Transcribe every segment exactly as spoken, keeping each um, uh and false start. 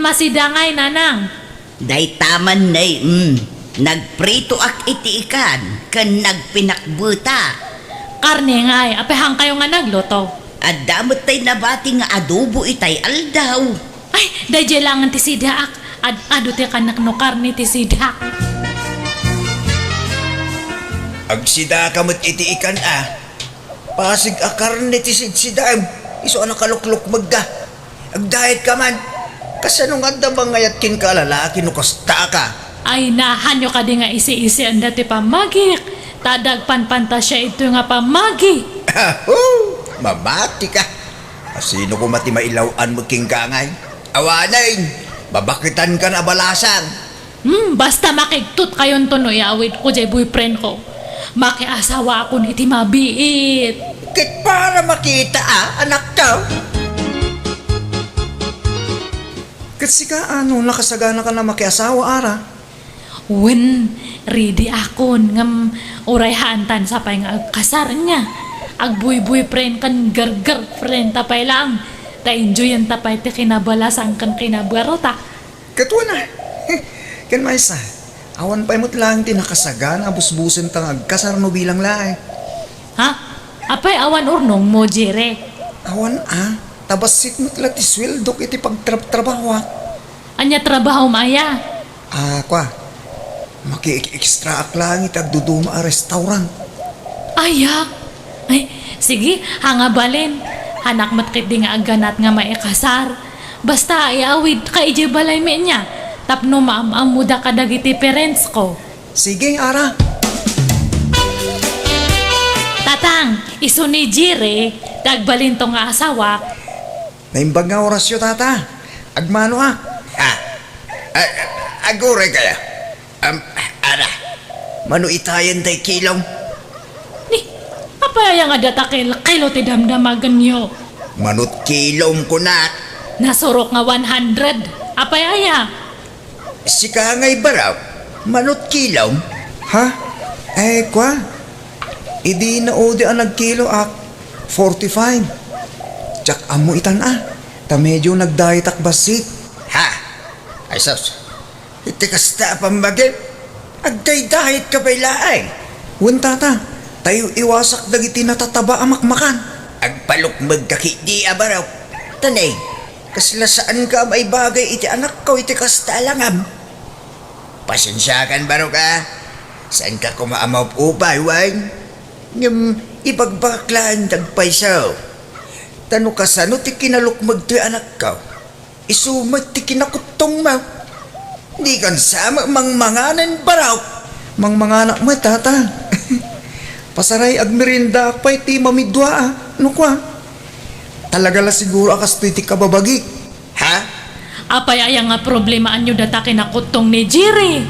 Kasida ngay, nanang. Dayta man, nay, mm. Nagpritoak iti ikan ken nagpinakbetak. Karne ngay, apay, haankayo nga nagluto? Adda met tay nabati nga adobo itay aldaw. Ay, daydiay laengen ti sidaak. Ad-adu ti kanek no karne ti sidaak. Agsidaka met iti ikan a. Pasig a karne ti sidsidaem, isu a nakaluklukmegda. Agdiet ka man. Kasano nga adda mangayat kenka a lalaki no kasta ka? Ay, haanyo kadi nga isi-isianda ti pammagik, ta adda agpanpantasia idtoy nga pammagi. Aho! Mamati ka. Asino koma ti mailaw-an met kenka ngay? Awanen, babaketankan a balasang. Hmm, basta makigtotkayonto no iawidko jay boyfriendko. Makiasawaakon iti mabiit. Ket para makita a, anakko. Ket sika, ano, nakasaganaka a makiasawa, Ara? Wen, ready akon, ngem uray haantan sapay nga agkasar, ania? Agboy-boyfriend ken girl-girlfriend ta pay laeng, ta enjoyenta pay ti kinabalasang ken kinabarota. Ket wen a. Ken maysa, awan pay met laeng ti nakasagana a busbusenta nga agkasar no bilang laeng. Ha? Apay, awan urnongmo, Jire? Awan a. Ta bassit met la ti sueldok iti pagtrabtrabahoak. Ania trabahom aya? Ah, kua. Makiek-extraak laeng iti agduduma a restaurant. Aya? Ay, sige, haan nga balin. Haanak met ketdi nga agganat nga maikasar. Basta, iawidka idiay balaymi ania, tapno maam-ammoda kadagiti parentsko. Sige, Ara. Tatang, isu ni Jire, ti agbalinto nga asawak. Naimbag nga orasyo, Tata. Agmanoak. Ha? A-, aguray kaya? Am, Ara, mano itayen tay kilom? Ni, apay aya nga data kilkilo ti damdamagenyo? Manot kilom, kunak. Nasurok nga one hundred. Apay aya? Sika ngay, Barok, manot kilom? Ha? Eh, kua? Idi naudi a nagkiloak, forty-five. Diak ammo itan a, ta medio nagdayetak bassit. Ha? Ay sus, iti kasta a pammagim, agdaydayetka pay laeng. Wen, Tata, ta iw-iwasak dagiti natataba a makmakan. Agpalukmegka ketdi a, Barok. Ta ne, kasla saanka a maibagay iti anakko iti kasta a langam. Pasensiakan, Barok, a. Saanka koma a maupay wen. Ngem ibagbagak laeng ti agpayso. Ta no kasano ti kinalukmeg toy anakko, isu met ti kinakuttongmo. Dikan sa met mangmanganen, Barok. Mangmanganak met, Tata. Pasaray, agmeriendaak pay ti mamidua a, no kua. Talaga la siguro a kastoy ti kababagik. Ha? Apay aya nga problemaanyo data kinakuttong ni Jire?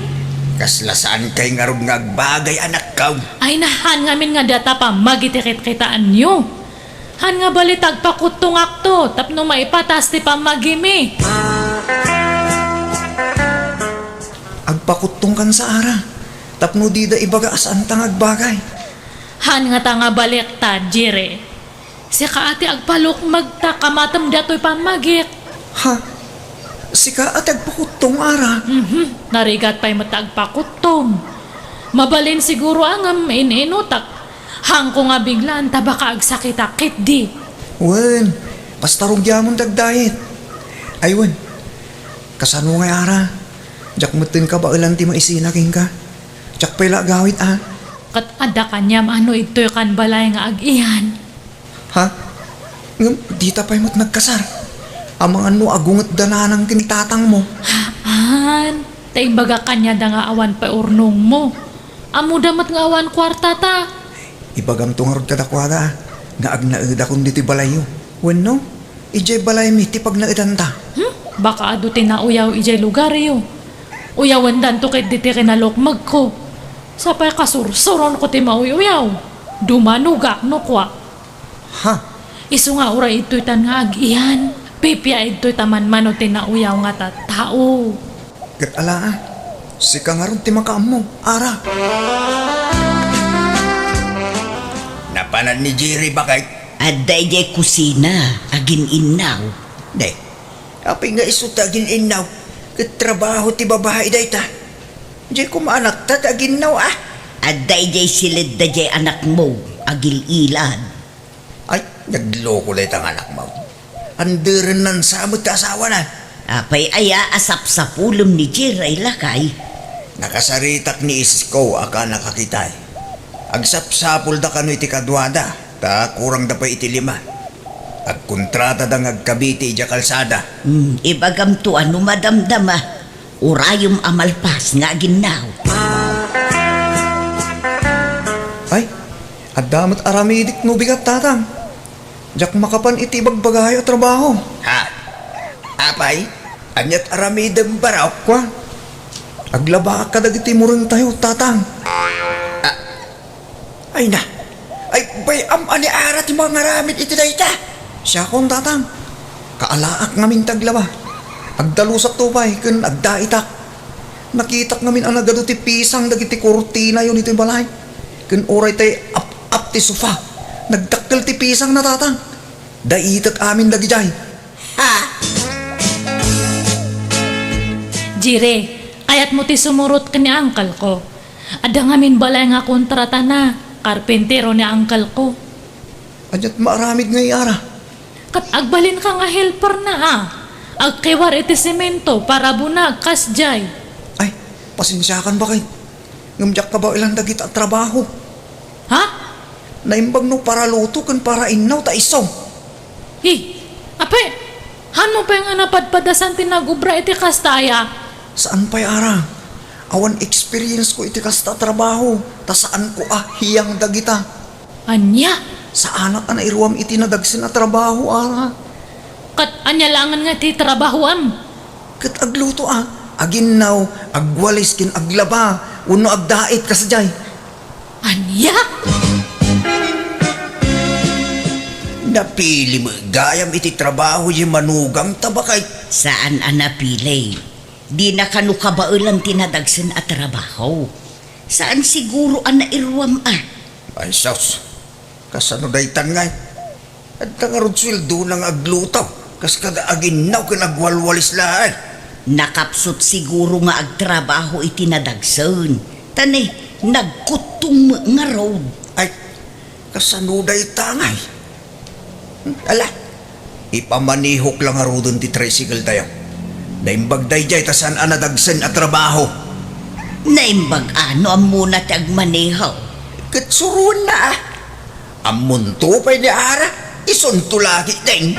Kasla saankay ngarud nga agbagay, anakko. Ay, haan ngamin nga data pammagi ti kitkitaanyo. Haan nga bali ta agpakuttongakto tapno maipatas ti pammagimi. Agpakuttongkan sa, Ara, tapno dida ibaga a saanta nga agbagay. Haan ngata nga baliktad, Jire. Sika a ti agpalukmeg ta kamatem datoy pammagik. Ha? Sika a ti agpakuttong, Ara? Mhm. Narigat pay met ta agpakuttong. Mabalin siguro a ngem in-inutak. Haanko nga biglaan ta baka agsakitak ketdi. Wen, basta rugiamon ti agdayet. Ay wen, kasano ngay, Ara? Diak metten kabaelan ti maisina kenka. Diak pay la agawid a. Ket adda kaniam a no idtoykan balay nga ag-iyan. Ha? Ngem dita pay met nagkasar? Amangan no agungetda nanang ken tatangmo. Haan, ta imbagak kaniada nga awan pay urnongmo. Ammoda met nga awan kuartata. Ibagamto ngarud kadakuada a, nga agnaedakon ditoy balayyo. Wenno, idiay balaymi ti pagnaedanta. Hmm? Baka adu ti nauyaw idiay lugaryo. Uyawendanto ketdi ti kinalukmegko. Sapay kasursuronko ti mauy-uyaw. Dumanogak no kua. Ha? Isu nga uray idtoytan nga ag-iyan, pipia idtoy ta manmano ti nauyaw nga tattao. Ket ala a, sika ngarud ti makaammo, Ara. Napanan ni Jerry, baket? Adda idiay kusina, agin-innaw. Ne, Apay nga isu ti agin-innaw, ket trabaho ti babai dayta. Diay koma anakta ti aginnaw, a? Adda idiay siledda diay anakmo, agil-ilad. Ay, nagloko dayta nga anakmo. Anderenna sa met ti asawana. Apay aya a sapsapulem ni Jerry, lakay? Nakasaritak ni isko a kanak a kitay. Agsapsapulda kano iti kaduada, ta kurangda pay iti lima. Agkontratada nga agkabiti idiay kalsada. Hmm, ibagamto a no madamdama, urayem a malpas nga aginnaw. Ay, adda met aramidek no bigat, tatang. Diak makapan iti ibagbagayo a trabaho. Ha? Apay? Aniat aramidem, barok? Kua, aglabaak kadagiti murengtayo, tatang. Ah, ay na. Ay, bay-am a ni Ara ti mangaramid iti dayta. Siakon, tatang. Kaalaak ngamin ti aglaba. Agdalusakto pay ken agdaitak. Nakitak ngamin a nagadu ti pisang dagiti kurtinayo ditoy balay. Ken uray tay ap-ap ti sofa, nagdakkel ti pisangna, tatang. Daitek amin dagidiay. Ha? Jire, kayatmo ti sumurot ken ni uncle ko. Adda ngamin balay nga kontratana, karpentero ni uncle ko. Aniat maaramid ngay, Ara? Ket agbalinka nga helperna, a. Agkiwar iti semento, parabunag, kasdiay. Ay, pasensiakan, baket. Ngem diak kabaelan dagita a trabaho. Ha? Naimbag no paraluto ken parainnaw ta isu. Hi, apay, hanmo pay nga napadpadasan ti nagobra iti kasta aya? Saan pay, Ara. Awan experience ko iti kasta a trabaho, ta saanko a hiyang dagita. Ania? Saanak a nairuam iti nadagsen a trabaho, Ara. Ket ania laengen nga ti trabahoam? Ket agluto a, aginnaw, agwalis ken aglaba, wenno agdait kasdiay. Ania? Napili met gayam iti trabaho diay manugamta, baket. Saan a napili. Dina kano kabaelan ti nadagsen a trabaho. Saan siguro a nairuam a. Ay, sus. Kasano daytan ngay? Adda ngarud sueldona nga agluto, kas kada aginnaw ken agwalwalis laeng. Nakapsut siguro nga agtrabaho iti nadagsen, ta ne, nagkuttong met ngarud. Ay, kasano dayta ngay? Hmm, ala, ipamanehok la ngaruden ti tricycle tayo. Naimbag daydiay ta saan a nadagsen a trabaho. Naimbag a no ammona ti agmaneho. Ket suroenna a. Ammonto pay ni Ara, isunto lagi deng.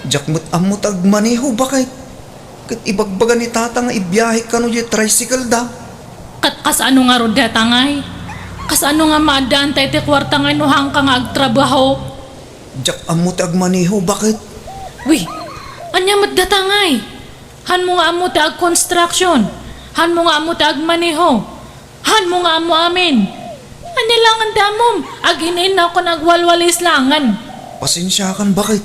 Diak met ammo ti agmaneho, baket. Ket ibagbaga ni Tata nga ibiahek kano diay tricycle da. Ket kasano ngarud dayta ngay? Kasano nga maaddaanta iti kuarta ngay no haanka nga agtrabaho? Diak ammo ti agmaneho, baket. Wi, ania met dayta ngay? Hanmo nga ammo ti agconstruction? Hanmo nga ammo ti agmaneho? Hanmo nga ammo amin. Ania laengen ti ammom? Agin-innaw ken agwalwalis laengen. Pasensiakan, baket.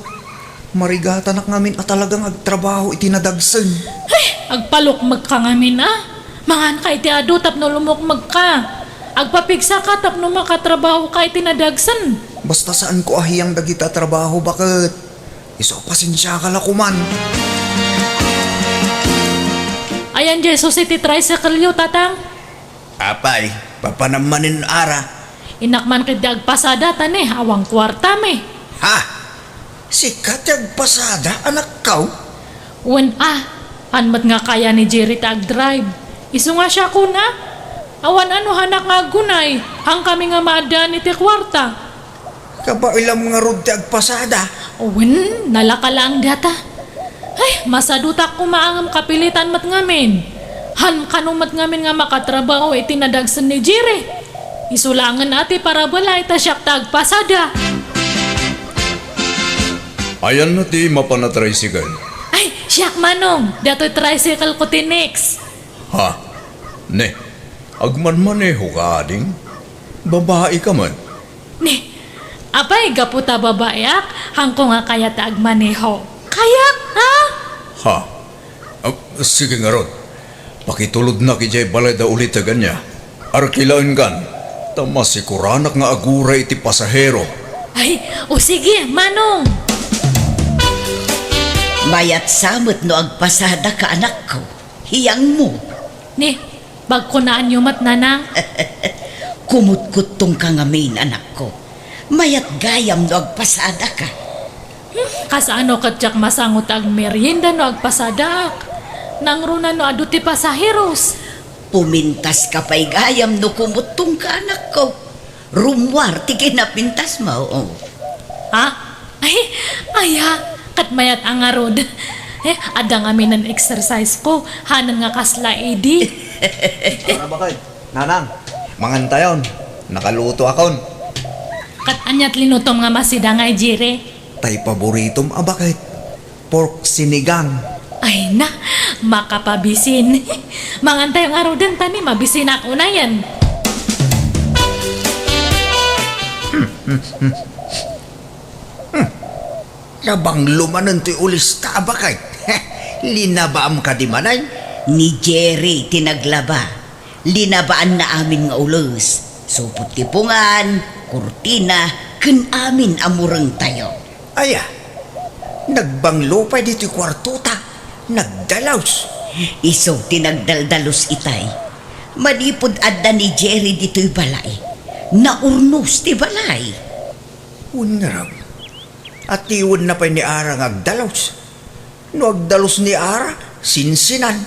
Marigatanak ngamin a talagang agtrabaho iti nadagsen. Ay, agpalukmekka ngamin a. Manganka iti adu tapno lumukmekka. Agpapigsaka tapno makatrabahoka iti nadagsen. Basta saanko a hiyang dagita a trabaho, baket. Isu a pasensiaka la koman. Ayan diay susi ti tricycle-yo, Tatang. Apay, papanam manen, Ara? Innak man ketdi agpasada ta ne, awan kuartam. Ha? Sika ti agpasada, anakko? Wen a, han met nga kaya ni Jerry ti agdrive. Isu nga siakon a. Awan a no hanak nga aggunay, hankami nga maaddaan iti kuarta. Kabaelam ngarud ti agpasada. Wen, nalaka laeng dayta. Ay, masadutak koma ngem kapilitan met ngamin. Han kano met ngamin nga makatrabaho iti nadagsen ni Jerry. Isu laengen a ti parabala ita siak ti agpasada. Ayanna ti mapan a tricycle? Ay, siak manong. Datoy tricycle ko ti next. Ha? Ne, agmanmaneho ka, ading? Babai ka man. Ne, apay, gapu ta babaiak, hanko nga kayat ti agmaneho. Kayak, ha? Ha? Ah, sige ngarud. Pakitulodnak idiay balay da uliteg ania. Arkilaenkan, ta masikuranak nga aguray iti pasahero. Ay, o sige, manong. Mayat sa met no agpasadaka, anakko. Hiyangmo. Ni, pagkunaanyo met, Nanang. Kumutkuttongka ngamin, anakko. Mayat gayam no agpasadaka. Hmm, kasano ket diak masango ti agmerienda no agpasadaak? Nangruna no adu ti pasaheros? Pumintaska pay gayam no kumuttongka, anakko. Rummuar ti kinapintasmo. Ha? Ay, aya, ket mayat a ngarud. Eh, adda ngamin exercise ko, hanan nga kasla idi. Tara, bakay. Nanang, mangantayon. Nakalutoakon. Ket ania ti linutom nga masidang, Jere? Tay paboritom a baket. Pork sinigang. Ay na, makapabisin. Mangantayo ngaruden ta ni mabisinak unayen. Nabanglo manen ti ulista a baket. Linabaam kadi manen? Ni Jerry ti naglaba. Linabaanna amin nga ules. Supot ti pungan, kurtina, ken amin a murengtayo. Aya, nagbanglo pay ditoy kuartota. Nagdalus. Isu ti nagdaldalus itay. Manipud adda ni Jerry ditoy balay, naurnos ti balay. Wen ngarud, atiwenna pay ni Ara nga agdalus. No agdalus ni Ara, sinsinan.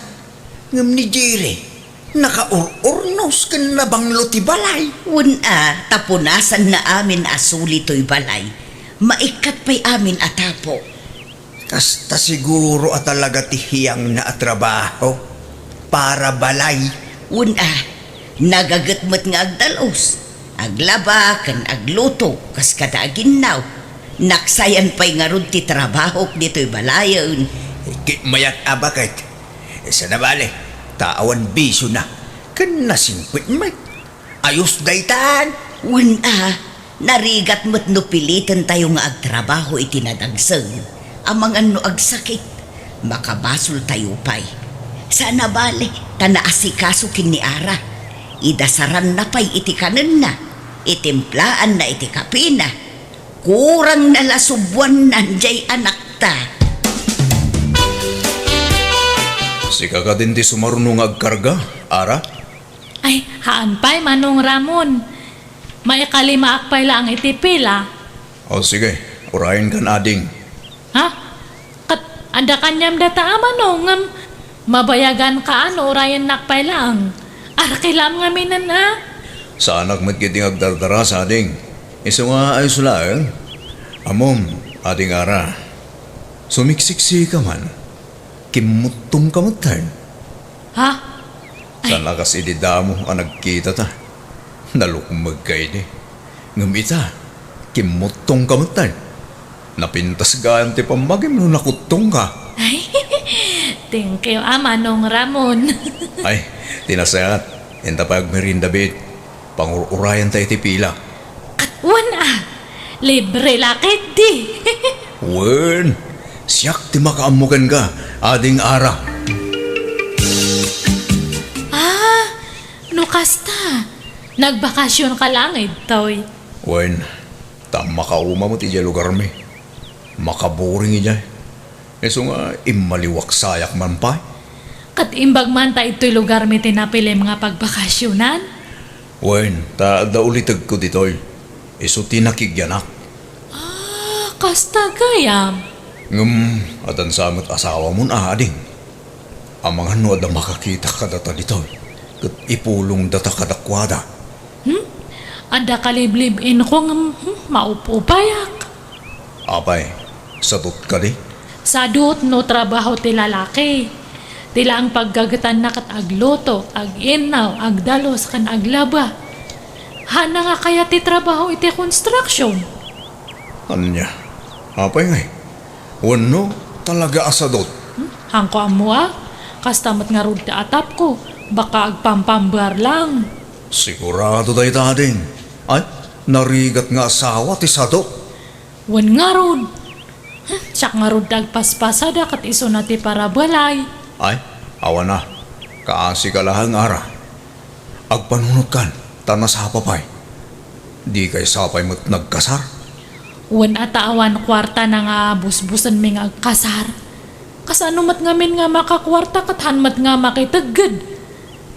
Ngem ni Jerry, nakaur-urnos ken nabanglo ti balay. Wen a, ta punasanna amin a suli toy balay. Maikkat pay amin a tapo. Kasta siguro a talaga ti hiyangna a trabaho para balay. Wen a, nagaget met nga agdalus, aglaba ken agluto kas kada aginnaw. Naksayan pay ngarud ti trabahok ditoy balayen. Ket mayat a baket. Sana bale, ta awan bisiona ken nasingpet met. Ayos daytan. Wen a, narigat met no pilitentayo nga agtrabaho iti nadagsen, amangan no agsakit, makabasoltayo pay. Sana bale, ta naasikaso ken ni Ara. Idasaranna pay iti kanenna, itimplaanna iti kapina. Kurangna la subuannan jay anakta. Sika kadin ti sumaruno nga agkarga, Ara? Ay, haan pay, Manong Ramon. Maikalimaak pay laeng iti pila. O, sige. Urayenkan, ading. Ha? Ket adda kaniam dayta a Manong, ngem mabayaganka a no urayennak pay laeng. Arki laeng ngaminen a. Saanak met ketdi nga agdardaras, ading. Isu nga ayos laeng. Ammom, ading Ara. Sumiksiksika man. Kimmuttongka metten. Ha? Ay. Saan a kas idi damo a nagkitata. Nalukmegka idi. Ngem ita, kimmuttongka metten. Napintas gayam ti pammagim no nakuttongka. Ay, thank you, a Manong Ramon. Ay, ti nasayaat, inta pay agmerienda biit. Pangur-urayanta iti pila. Ket wen a, libre la ketdi. Wen, siak ti makaammo kenka, ading Ara. Ah, no kasta, nagbakasionka laeng ditoy. Wen, ta makauma met idiay lugarmi. Makaboring idiay. Isu nga immaliwak sayak man pay. Ket imbag man ta idtoy lugarmi ti napilim nga pagbakasionan? Wen, ta adda ulitegko ditoy. Isu ti nakigianak. Ah, kasta gayam. Ngem, addan sa met asawamon a, ading. Amangan no adda makakita kadata ditoy, ket ipulongdata kadakuada. Hmm? Adda kaliblib-inko ngem, hmm, maup-upayak. Apay, sadot kadi? Sadot no trabaho ti lalaki. Ti laeng paggagetanna ket agluto, ag-innaw, agdalus, ken aglaba. Haanna nga kayat ti trabaho iti construction. Ania? Apay ngay? Wenno, talaga a sadot? Hmm? Haanko ammo a. Kasta met ngarud ti atapko. Baka agpampambar lang. Sigurado dayta, ading. Ay, narigat nga asawa ti sadot. Wen ngarud. Hmm, siak ngarud ti agpaspasada ket isuna ti parabalay. Ay, awan a. Kaasika laeng, Ara. Agpanunotkan, ta nasapa pay. Dikay sapay met nagkasar? Wen a ta awan kuartana nga busbusenmi nga agkasar. Kasano met ngamin nga makakuarta ket han met nga makitegged?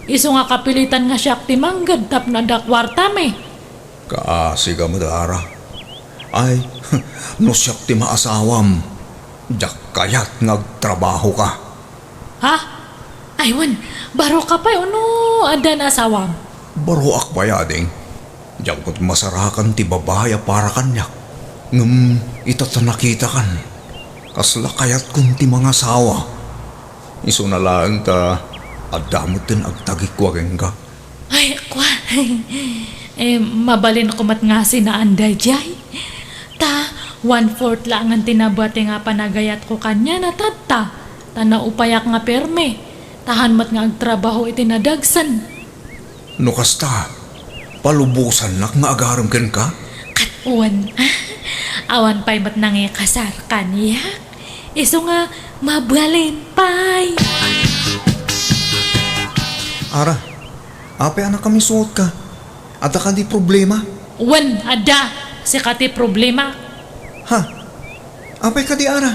Isu nga kapilitan nga siak ti mangged tapno adda kuartami. Kaasika met, Ara. Ay, no siak ti maasawam, diak kayat nga agtrabahoka. Ha? Ay, wen, baro ka pay ono addan asawam? Baroak pay, ading. Diak met masarakan ti babai a para kaniak. Ngem ita ta nakitakan, kasla kayatkon ti mangasawa. Isuna laeng ta adda met ti agtagikua kenka. Ay, kua. Eh, mabalinko met nga sinaan daydiay. Ta, one-fourth laengen ti nabati nga panagayatko kaniana tatta. Ta naupayak nga permi. Ta han met nga agtrabaho iti nadagsen. No kasta, palubosannak nga agarem kenka? Ket wen, awan pay met nangikasar kaniak. Isu nga mabalin pay. Ara, apay a nakamisuotka? Adda kadi problema? Wen, adda. Sika ti problema. Ha? Apay kadi, Ara?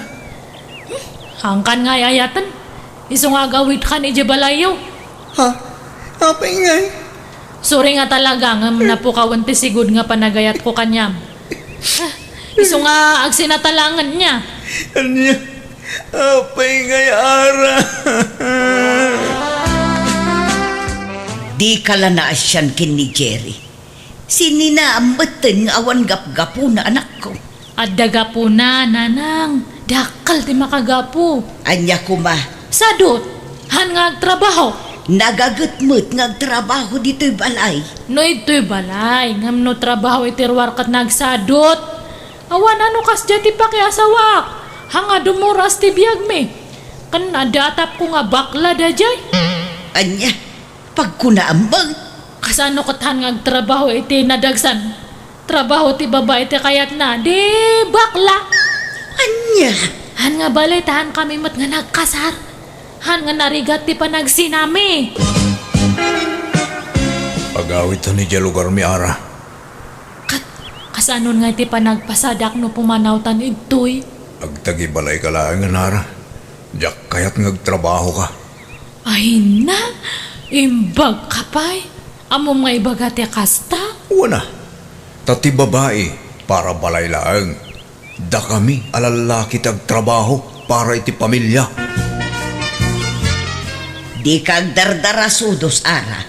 Hangkan nga ay-ayaten. Isu nga agawidkan idiay balayyo. Ha? Apay ngay? Sorry nga talaga ngem napukawen ti sigud nga panagayatko kaniam. Isu nga agsinatalaengen niya. Ania? Apay ngay, Ara? Dika la naasian ken ni Jerry. Sinina metten nga awan gapgapuna, anakko. Adda gapuna, nanang. Dakkel ti makagapu. Ania koma? Sadut. Han nga agtrabaho. Nagaget met nga agtrabaho ditoy balay. No idtoy balay, ngem no trabaho iti ruar ket nagsadut. Awan a no kasdiay ti pakiasawaak. Haan nga dumuras ti biagmi. Ken adda atapko nga bakla daydiay. Ania? Pagkunaam met. Kasano ket han nga agtrabaho iti nadagsan? Trabaho ti babai ti kayatna, di bakla. Ania? Han nga bale ta han kami met nga nagkasar. Han nga narigat ti panagsinami. Agawidtan idiay lugarmi, Ara. Ket, kasanon nga iti panagpasadak no pumanawtan idtoy? Agtagibalayka laengen, Ara. Diak kayat nga agtrabahoka. Ay na, imbagka pay. Ammom nga ibaga ti kasta? Wen a. Ta ti babai, para balay laeng. Dakami a lallaki ti agtrabaho para iti pamilia. Dika agdardara, sudos, Ara.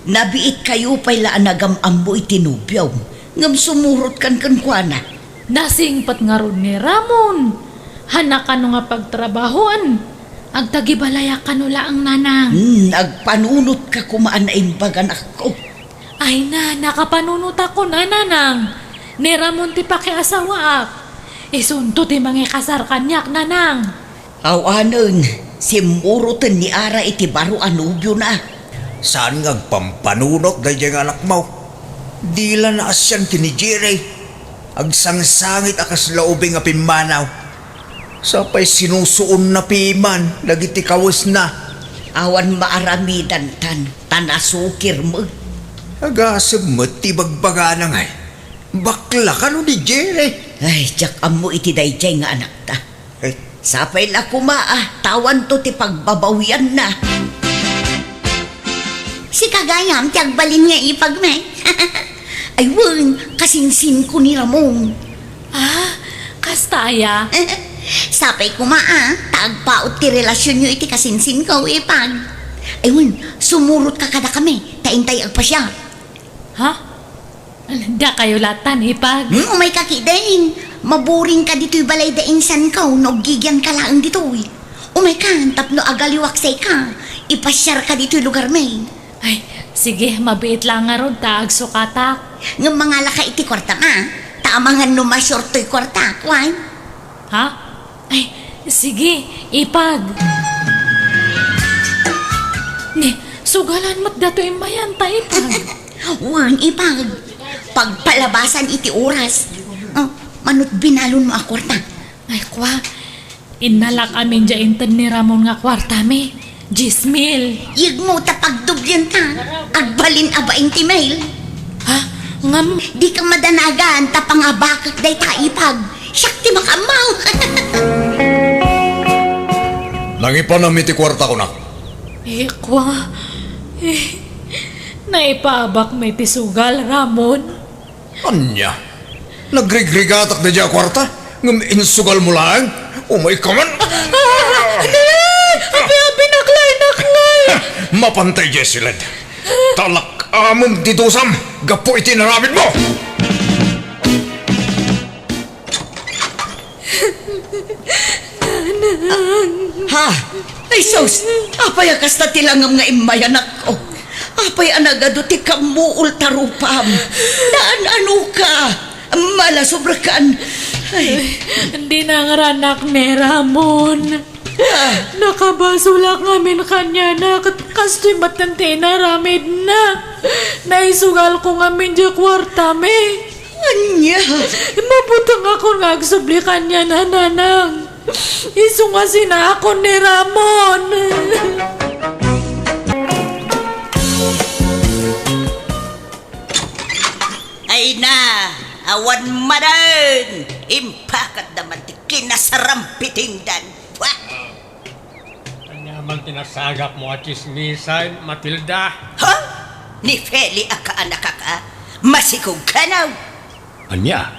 Nabiitkayo pay la a nagam-ammo iti nobiom, ngem sumurotkan kenkuana. Nasingpet ngarud ni Ramon. Haan a kano nga pagtrabahoen. Agtagibalayak kano laeng, nanang. Hmm, agpanunotka koma a naimbag, anakko. Ay na, nakapanunotakon a, nanang. Ni Ramon ti pakiasawaak. Isunto ti mangikasar kaniak, nanang. Awanen, simmuroten ni Ara iti baro a nobiona. Saan nga agpampanunot daydiay nga anakmo? Di la naasian ken ni Jerry. Agsangsangit a kasla ubing a pimmanaw. Sapay sinusuonna piman dagiti kawesna. Awan maaramidantan, ta nasukir met. Agasem met ti bagbagana ngay. Bakla kano ni Jerry? Ay, diak ammo iti daydiay nga anakta. Eh? Sapay la koma a, ta awanto ti pagbabawianna. Sika gayam ti agbalin nga ipagmi. Ay wen, kasinsinko ni Ramon. Ah, kasta aya? Sapay koma a, ta agpaut ti relasionyo iti kasinsinko, ipag. Ay wen, sumurotka kadakami, ta intay agpasiar. Ha? Dakayo latan, ipag? Hmm, umayka ketdin. Maburingka ditoy balay da insan ko no aggigianka laeng ditoy. Umaykan tapno agaliwak sika. Ipasiarka ditoy lugarmi. Ay, sige, mabiit la ngarud ta agsukatak. Ngem mangalaka iti kuartam a, ta amangan no masior toy kuartak, wen? Ha? Ay, sige, ipag. Ni, sugalan met dato immayan ta, ipag. Wen, ipag. Pagpalabasan iti oras. Oh, manut binalon mo a kuarta. Ay, kua. Innalak amin dia inted ni Ramon nga kuartami. Dies mil. Yegmo ta pagdoblienta. Agbalin a bainte mil. Ha? Ngem? Dika madanagan ta pangabakek dayta, ipag. Siak ti makaammo. Angipanam iti kuarta, kunak. Ikwa, eh, naipaabakmi ti sugal, Ramon. Ania? Nagrigrigatak daydiay a kuarta, ngem insugalmo laeng? Umayka man! Ah! Api, api, naklay, naklay! Mapantay, Jessilyn. Talak-amem ti dusam gapu iti inaramidmo! Ha? Ay, sus! Apay a kasta ti langam nga immayanakko? Apay a nagadu ti kammuol ta rupam? Naan-anoka? Malasobrakan! Ay. Ay, dinangranak ni Ramon. Ah. Nakabasolak ngamin kaniana, ket kastoy met ti inaramidna. Naisugalko ngamin diay kuartami. Ania? Mabutengakon nga agsubli kaniana, nanang. Isu nga sinaakon ni Ramon. Ay na, awan manen! Impakatda man ti kinasarampitingdan. Pua! Ania man ti nasagapmo a tsismisan, Matilda? Ha? Ni Feli a kaanakak a? Masikog kano? Ania?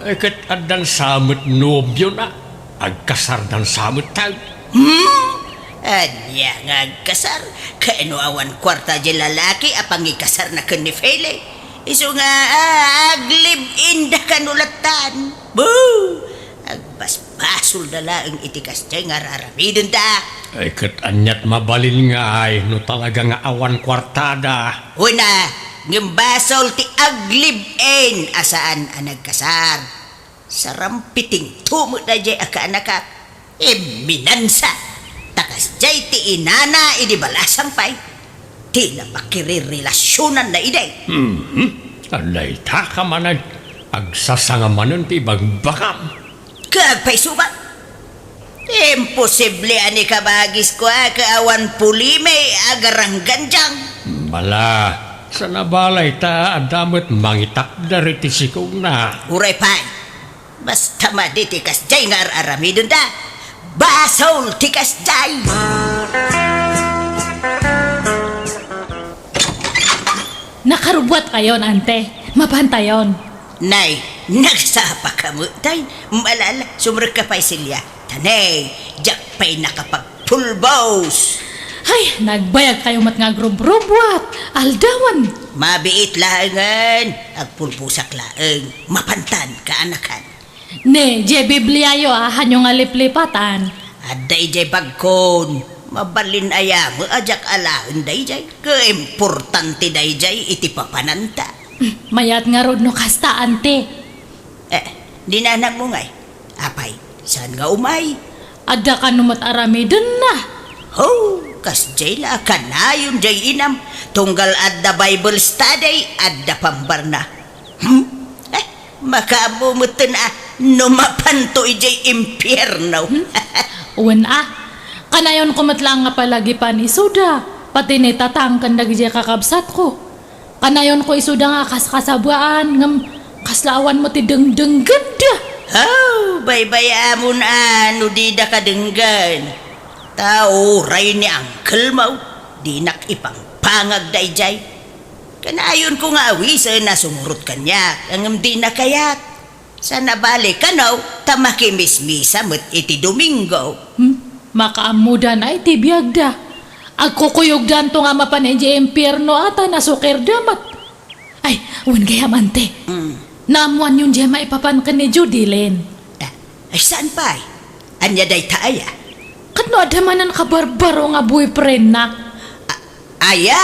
Eh, ket addan sa met nobiona? Agkasardan sa met tayo? Hmm? Ania nga agkasar? Kano awan kuarta diay lalaki a pangikasarna ken ni Feli? Isu nga, ah, aglive-in da kano lattan. Boo! Agbasbasolda laeng iti kasdiay nga ar-aramidenda. Ay, ket aniat mabalin ngay no talaga nga awan kuartada? Wen a, ngem basol ti aglive-in a saan a nagkasar. Sarampitingto met daydiay a kaanakak. Imminansa. Ta kasdiay ti inana idi balasang pay. Ti napakirerelasionanna idi. Mhm. Dayta ka manen, agsasanga manen ti ibagbagam. Kaagpayso ba? Imposible a ni kabagis kua ket awan pulimi a garanggandiang. Bala, saan a balay ta adda met mangitakder iti sikogna. Uray pay, basta madi ti kasdiay nga ar-aramidenda, basol ti kasdiay. Nakarubbuatkayon, ante. Mapantayon. Nay, nagsapaka met tay. Malala, sumrekka pay, Celia. Ta nay, diak pay nakapagpulbos. Ay, nagbayagkayo met nga agrubrubuat. Aldawen. Mabiit laengen. Agpulbosak laeng. Mapantan, kaanakan. Ne, diay Bibliayo a haanyo nga liplipatan. Adda idiay bagkon. Mabalin aya met a diak alaen daydiay. Kaimportante daydiay iti papananta. Hmm, mayat ngarud no kasta, ante. Eh, ni nanangmo ngay? Apay, saan nga umay? Adda kano met aramidenna. Ho, kasdiay la, kanayon diay inam. Tunggal adda Bible study, adda pambarna. Hmm? Eh, makaammo metten a no mapanto idiay impierno. Hmm? Wen a, kanayonko met laeng nga palagipan isuda, pati ni tatang ken dagidiay kakabsatko. Kanayonko isuda nga kaskasabaan, ngem kasla awan met ti dengdenggenda. Aw, baybayamon a no dida kadenggen. Ta uray ni uncle mo, dinak ipangpangag daydiay. Kanayonko nga awisen a sumurot kaniak, ngem dina kayat. Saan a bale kano, ta makimismisa met iti Domingo. Hmm? Makaammodan a iti biagda. Agkukuyogdanto nga mapan idiay impierno a ta nasukirda met. Ay, wen gayam, ante. Mm. Naammoanyon diay maipapan ken ni Judilyn? Ah, ay, saan pay? Ania dayta aya? Ket no adda manen kabarbaro nga boyfriendna? A-, aya?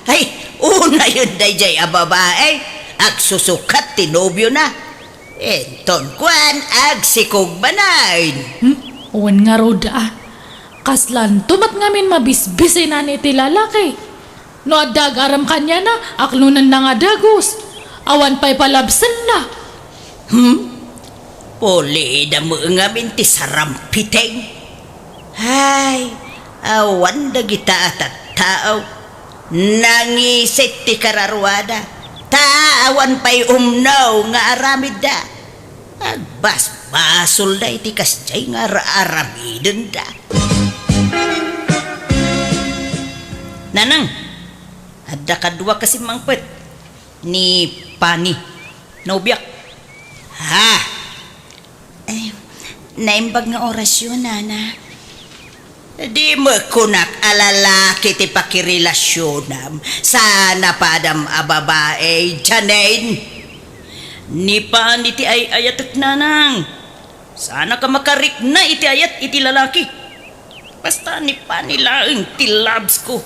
Ay, unayon daydiay a babae. Agsusukat ti nobiona. Inton kuan, agsikog manen. Hmm? Wen ngarud a. Kaslanto met ngamin mabisbisinan iti lalaki. No adda agarem kaniana, aklonenna nga dagus. Awan pay palabsenna. Hmm? Pulida met ngamin ti sarampiting. Ay, awan dagita a tattao. Nangisit ti kararuada. Ta awan pay umno nga aramidda. Agbasbasolda iti kasdiay nga ar-aramidenda. Nanang, adda kadua kasi mangpet ni Pani. Nobiak. Ha? Eh, naimbag nga orasyon, nana. Di met kunak a lalaki ti pakirelasionam. Saan a padam a babae, Janine. Ni Pani ti ay-ayatek, nanang. Saan a ka makarikna iti ayat iti lalaki. Basta ni Pani laeng ti loves ko.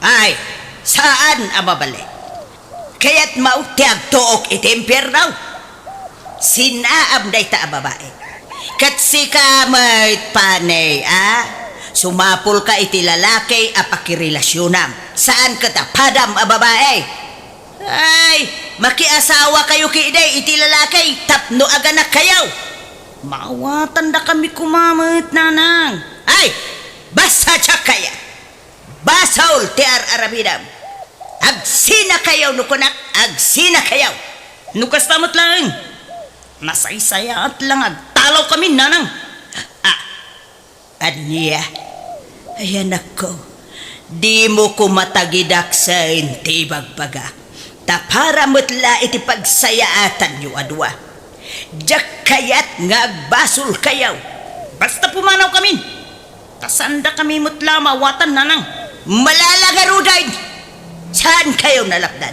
Ay, saan a mabalin. Kayatmo ti agtuok iti impierno? Sinaam dayta a babae. Ket sika met, Pani, a? Sumapulka iti lalaki a pakirelasionam. Saan ket a padam a babae. Ay, makiasawakayo ketdi iti lalaki tapno aganakkayo. Maawatandakami koma met, nanang. Ay, basta diak kayat. Basol ti ar-aramidem. Agsinakayo no kunak, agsinakayo. No kasta met laeng, nasaysayaat la nga agtalawkami, nanang. Ah, ania? Ay, anakko, dimo koma tagidaksen ti ibagbagak. Ta para met la iti pagsayaatanyo a dua. Diak kayat nga agbasolkayo. Basta pumanawkami. Ta saandakami met la maawatan, nanang. Malala ngaruden! Saankayo nalapdan.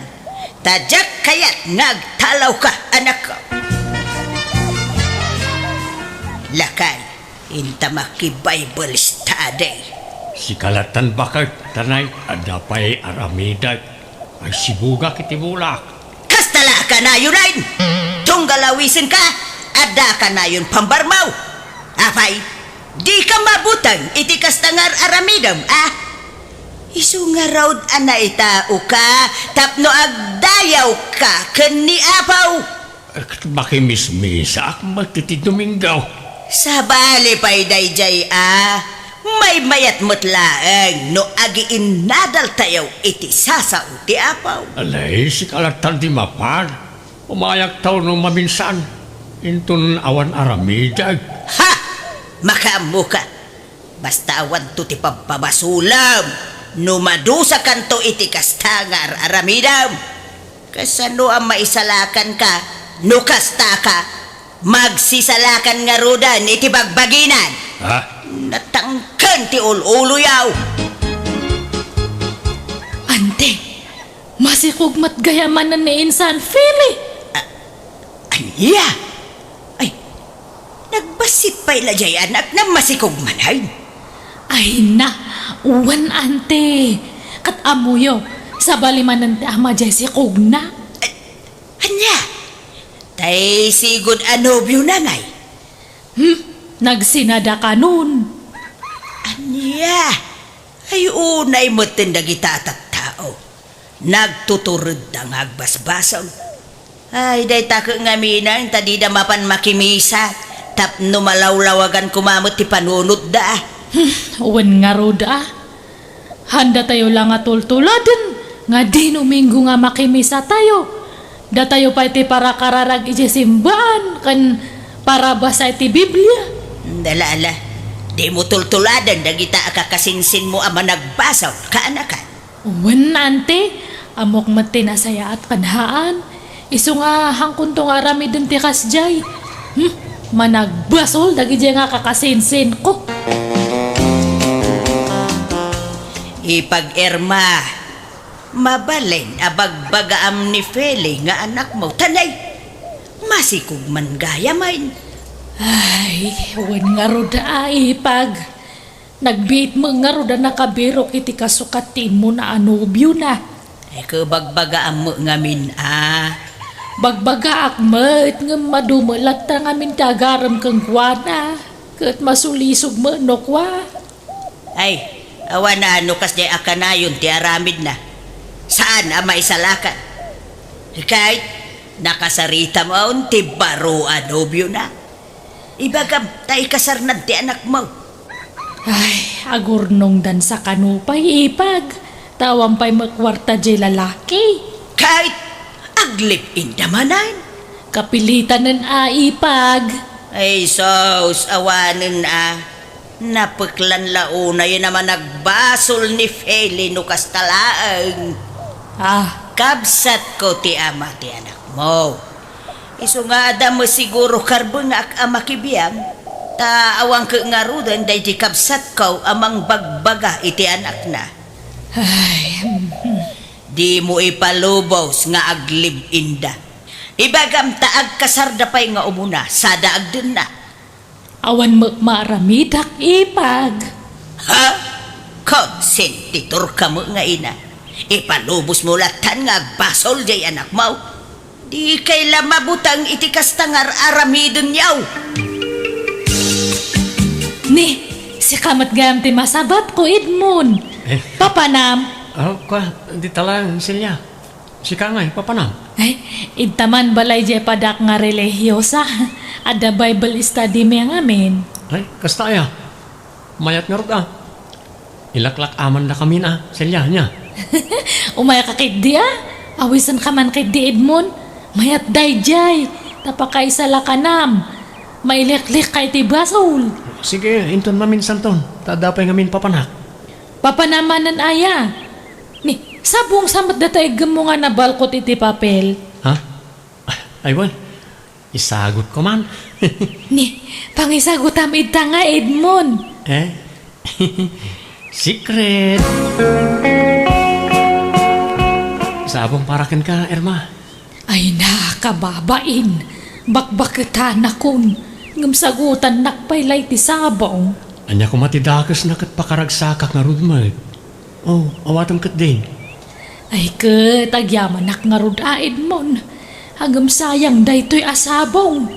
Ta diak kayat nga agtalawka, anakko. Lakay, inta maki-Bible study. Sika lattan baket, tanay, adda pay aramidek. Ay, sibugak iti bulak. Kasta la a kanayonen! Tunggal awisenka, adda a kanayon pambarmaw. Apay, dika mabuteng iti kasta nga ar-aramidem, a? Isu ngarud a naitaoka tapno agdayawka ken ni Apo. Ket makimismisaak met iti Domingo. Sabali pay daydiay a, maymayat met laeng no agiinnadaltayo iti sasao ti Apo. Alay, sika lattan ti mapan. Umayaktayo no maminsan. Inton awan aramidek. Ha! Makaammoka. Basta awanto ti pabpabasolem no madusakanto iti kasta nga ar-aramidem. Kasano a maisalakanka no kastaka? Magsisalakan ngaruden iti bagbaginan. Ha? Natangken ti ul-uloyo. Ante, masikog met gayam manen ni Insan Feli. A-, ania? Ay, nagbassit pay la diay anakna, masikog manen. Ay na, wen, ante. Ket ammoyo, sabali manen ti ama diay sikogna. A-, ania? Tay sigud a nobiona ngay? Hmm, nagsinada kanon. Ania? Ay, unay metten dagita a tattao. Nagtuturedda nga agbasbasol. Ay, dayta ket ngamin, ta dida mapan makimisa, tapno malawlawagan koma met ti panunotda. Hmm, wen ngarud a. Haandatayo la nga tultuladen nga Domingo nga makimisatayo. Datayo pay ti para kararag idiay simbaan ken para basa iti Biblia. Ala, ala. Dimo tultuladen dagita a kakasinsinmo a managbasol, kaanakan. Wen, ante, ammok met ti nasayaat ken haan. Isu nga haankonto nga aramiden ti kasdiay. Hmm, managbasol dagidiay nga kakasinsinko. Ipag-Irma, mabalin a bagbagaam ni Feli nga anakmo, tanay, masikog man gayam. Ay, wen ngarud a, ipag. Nagbiit met ngarud a nakabirok iti kasukat ti immuna a nobiona. Ay, ket bagbagaam met ngamin a. Bagbagaak met, ngem adu met latta ngamin ti agarem kenkuana. Ket masulisog met no kua. Ay, awan a no kasdiay a kanayon ti aramidna. Saan a maisalakan. Ket nakasaritam on ti baro a nobiona. Ibagam ta ikasarnad ti anakmo. Ay, agurnongdan sa kano pay, ipag. Ta awan pay met kuarta diay lalaki. Ket aglip-inda manen. Kapilitanen a, ipag. Ay, sus, awanen a. Napeklan la unay a managbasol ni Feli no kasta laeng. Ah. Kabsatko ti ama ti anakmo. Isu nga adda met siguro karbengak a makibiang, ta awan ket ngaruden daydi kabsatko a mangbagbaga iti anakna. Ay, hmm. Dimo ipalubos nga aglive-inda. Ibagam ta agkasarda pay nga umuna, sada agdenna. Awan met maaramidak, ipag. Ha? Konsentiturka met nga ina. Ipalubosmo lattan nga agbasol jay anakmo. Dikay la mabuteng iti kasta nga ar-aramidenyo. Ni, sika met gayam ti masabatko, Edmond. Eh. Papanam. Oh, kwa, dita lang, Celia. Sika ngay, papanam? Ay, idta man balay jay padak nga relihiosa. Adda Bible study mi ngamin. Ay, kasta aya. Mayat ngarud a. Ilaklak-amandakamin a, Celia, nia? Umayka ketdi a. Awisenka man ketdi, Edmond. Mayat dayjay. Ta pakaisalakanam. Maileklekka iti basol. Sige, inton maminsanton. Ta adda pay ngamin papanak. Papanam manen aya. Ni, sabong sa met data iggemmo nga nabalkot iti papel. Ha? Ay, wen. Isagutko man. Ni, pangisagutam ita nga, Edmond. Eh? Secret. Sabong para kenka, Irma. Ay na, kababain. Bakbaketanakon. Ngem sagutannak pay la iti sabong. Ania koma ti dakesna ket pakaragsakak ngarud met. Oh, awatem ketdi. Ay ket, agyamanak ngarud a, Edmond. Ngem sayang daytoy a sabong.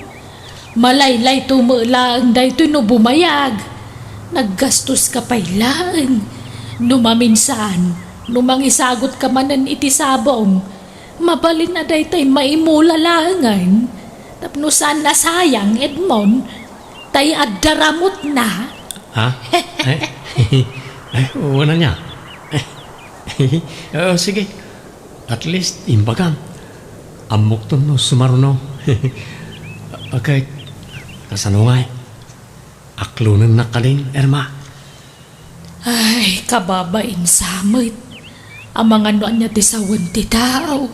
Malaylayto met laeng daytoy no bumayag. Naggastoska pay laeng. No maminsan, no mangisagutka manen iti sabong, mabalin a daytoy maimula laengen. Tapno saan a sayang, Edmond. Tay adda ramutna. Ha? Eh? Eh, wala niya. Oh, sige. At least, imbagam. Ammokton no sumaruno. Okay. Kasano ngay? Aklonennak kadin, Irma. Ay, kababain sa met. Amangan no ania ti sawen ti tao.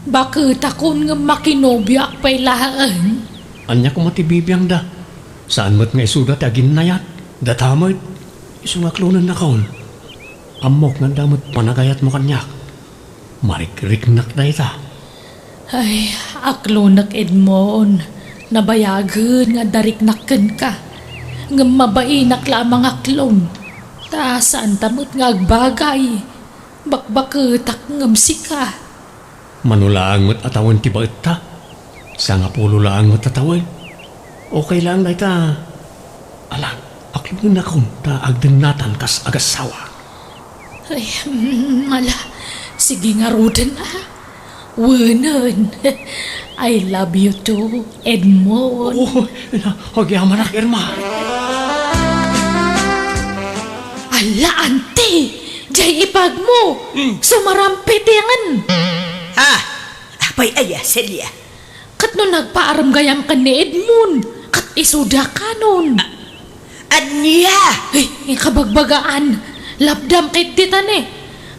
Baketakon ngem makinobioak pay laeng. Ania koma ti bibiangda? Saan met nga isuda ti aginnayat? Data met. Isu nga aklonennakon. Ammok nga adda met panagayatmo kaniak. Marikriknak dayta. Ay, aklonek, Edmond. Nabayagen nga adda riknak kenka. Ngem mabainak la a mangaklon. Ta saanta met nga agbagay. Bakbaketak ngem sika. Mano laeng met a tawen ti baetta. Sangapulo laeng met a tawen. Okay laeng dayta. Ala, aklonennakon ta agdennatan kas agassawa. Ay, mm, ala, sige ngaruden a. Wenen. I love you too, Edmond. Oh, agyamanak, Irma. Ala, ante! Jay ipagmo! Hmm. Sumarampitengen! Ah! Apay aya, Celia? Ket no nagpaarem gayam ken ni Edmond, ket isuda kanon. A-, ania? Ay, kabagbagaan. Lapdam ket ditane.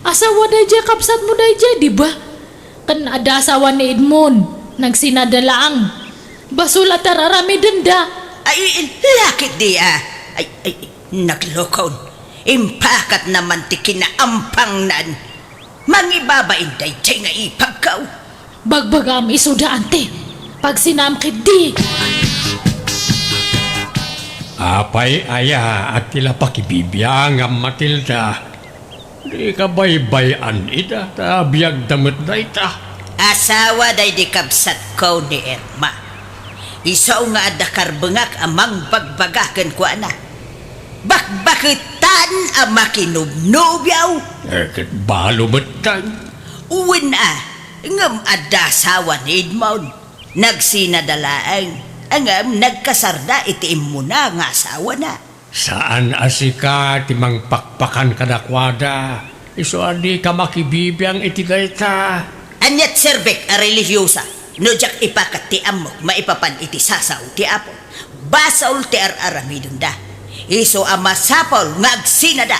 Asawa dayjay kabsatmo dayjay, di ba? Ken adda asawa ni Edmond, nagsinada laeng. Basol a tararamidenda. Ay, lakit di, ah. Ay, ay, naglokon. Impakatna man ti kinaampangnan. Mangibabain dayjay nga ipagkaw. Bagbagam isuda, ante. Pagsinam ketdi. Apay aya a ti la pakibibiangam, Matilda? Di ka baybay-an ida, ta biagda met dayta. Asawa daydi kabsatko ni Irma. Isu nga adda karbengak a mangbagbaga kenkuana. Bakbaketan a makinubnubio. Eh, ket balo metten. Wen a, ngem adda asawa ni Edmond. Nagsinada laeng, ngem nagkasarda iti immuna nga asawana. Saan a sika ti mangpakpakan kadakuada, isu a dika makibibiang iti dayta. Ania ti serbek a relihiosa no diak ipakat ti ammok maipapan iti sasao ti Apo? Basol ti ar-aramidenda. Isu a masapul nga agsinada.